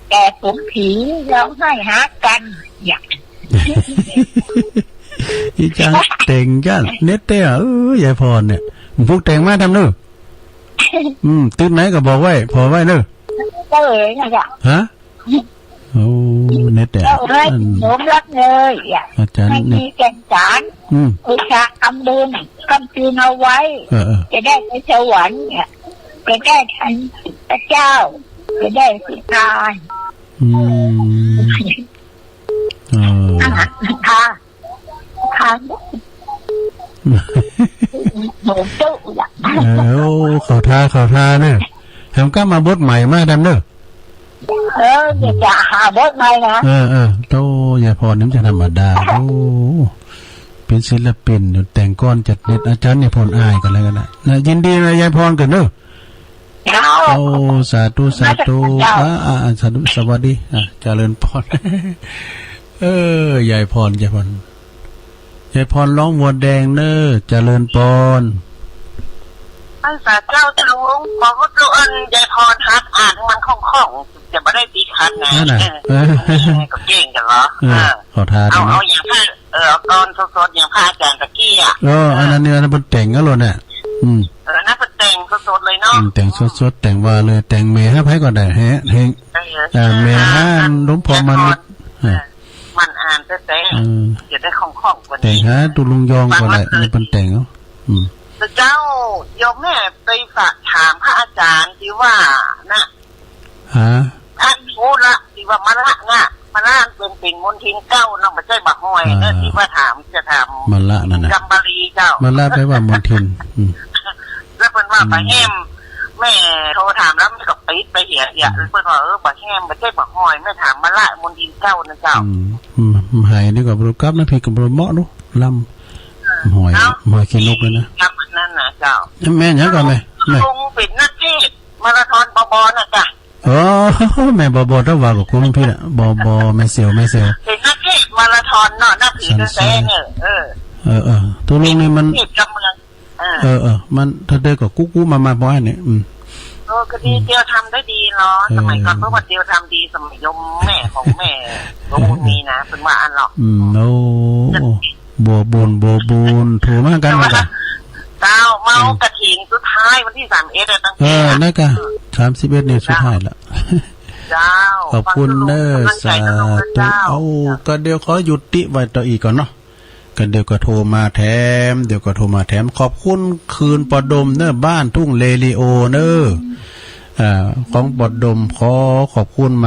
แต่ฝูงผีร้องไห้หากั๋น อยาก อีจางแต่งจ้าน เน็ตแต๊ เออ ยายพรเนี่ย ผูกแต่งมาทำเน้อ อืม ตึกไหนก็บอกไว้ ผ่อไว้เน้อ ก็เลยนะจ๊ะ ฮะ โอ้ เน็ตแตก เจ้าเอ้ย อัน โยมรักเลยอ่ะ อาจารย์ ไม่มีแก่นสาร อืม อุตส่าห์ทำบุญ ทำบุญเอาไว้ เออ เออ จะได้ไปสวรรค์เนี่ย จะได้ทันพระเจ้า จะได้สิทาน อืม เออ ค่ะ ค่ะ โห จุ๊ละ เออ โอ้ เข้าท่า เข้าท่าเน่อ แหมกลับมาบทใหม่มาแดมเน่อ เออ เดี๋ยวจะหาบทใหม่นะ เออ เออ โธ่ ยายพรนี่มันจะธรรมดา โอ้ เป๋นศิลปินอยู่ แต่งก่อนจัดเน็ต อาจารย์ยายพรอายกั๋นแล้วกั๋นนะ นะ ยินดีนะยายพรกั๋นเน่อ เจ้า โอ้ สาธุ สาธุ เจ้า อ่า อ่า อ่า สาธุ สวัสดี อ่ะ เจริญพร เออ ยายพร ยายพร ยายพรร้องวัวแดงเน่อ เจริญพร อันสาเจ้า เจ้า ขอโทษ อันยายพรฮัดอ่านมันคล่องๆ จะบ่ได้ติดขัดนะ นั่นน่ะ เออ เออ ก็เก่งกั๋นเหรอ เออ เออ ขอท้า เอา ได้ไหม เอาอย่างพระ เออ เอาตอนสดๆ อย่างพระอาจารย์ตะกี้อะ เออ อันนั้นเนี่ย อันนั้นเปิ้นแต่งเอาโลดเนี่ย อืม เออ อันนั้นเปิ้นแต่งสดๆ เลยเนาะ อืม แต่งสดๆ แต่งว่าเลย แต่งแหมหาใผก็ได้ แหม แหม เออ อ่า แหมหาหลวงพ่อมานิด เออ มันอ่านแต๊ๆ เออ จะได้คล่องๆ กว่านี้ แต่งหาตุ๊ลุงยองก็ได้ ฟังแล้ว นี่เปิ้นแต่งเอา อืม แต่เจ้า โยมแม่ไปฝากถามพระอาจารย์ตี้ว่านะ ฮะ ท่านฮู้ละ ตี้ว่ามะละน่ะ มะละเป๋น เป๋นมลทินเก้าเนาะ บ่ใจ้บ่าฮ้อยเนาะ อ่า ตี้ว่าถาม จะถาม มะละนั่นน่ะ จำปาลีเจ้า มะละแปลว่ามลทิน อืม แล้วเปิ้นว่า อืม บ่าแหม แม่โทรถามแล้วแม่ก็ปิดไปเหีย เหีย อืม เปิ้นว่า เออ บ่าแหม บ่ใจ้บ่าฮ้อย แม่ถามมะละมลทินเก้านะเจ้า อืม อืม ไหนี่ก็บ่ฮู้กลับนะ ผิดก็บ่เหมาะเนาะ ลำ หอย เนาะ หอยขี้นกเลยนะ ลำอันนั้นนะเจ้า แม่หยังก่อนแม่ แม่ ลุงเป๋นนักเทศน์มาราธอน บอบอ น่ะจ้ะ โอ้ แม่บอบอ ถ้าว่าก็คุ้มพี่น่ะ บอบอ แม่เสียว แม่เสียว เป๋นนักเทศน์มาราธอนเนาะ นับถือ สัน แต๊ๆ เสียว เนี่ย เออ เออ เออ ตุ๊ลุงนี่มัน เทศน์กำเมือง เออ เออ เออ มันถ้าได้ก็กู้ๆ มาๆ บ่อันนี้ อืม เออ ก็ดี อืม เตียวทำได้ดีเนาะ เออ สมัยก่อน เพราะว่าเตียวทำดี สมัยโยมแม่ของแม่ โยมบุญมีนะ เปิ้นว่าอั้นหรอก อืม โอ้ บ่าบุญ บ่าบุญ โทรมากั๋น แต่ว่า มันก็ เจ้า เมากฐินสุดท้ายวันตี้สามสิบเอ็ดอะ ตั้งแต่ เออ นั่นก็ สามสิบเอ็ดนี่สุดท้ายละ เจ้า ขอบคุณเน่อ ฟังสนุก กำลังใจ๋ สาธุ เจ้า เอ้า ก็เดี๋ยวขอยุติไว้ต่ออีกก่อนเนาะ ก็เดี๋ยวก็โทรมาแถม เดี๋ยวก็โทรมาแถม ขอบคุณคืนป้อดมเน่อ บ้านทุ่งเรดิโอเน่อ อ่า ของป้อดม ขอขอบคุณมา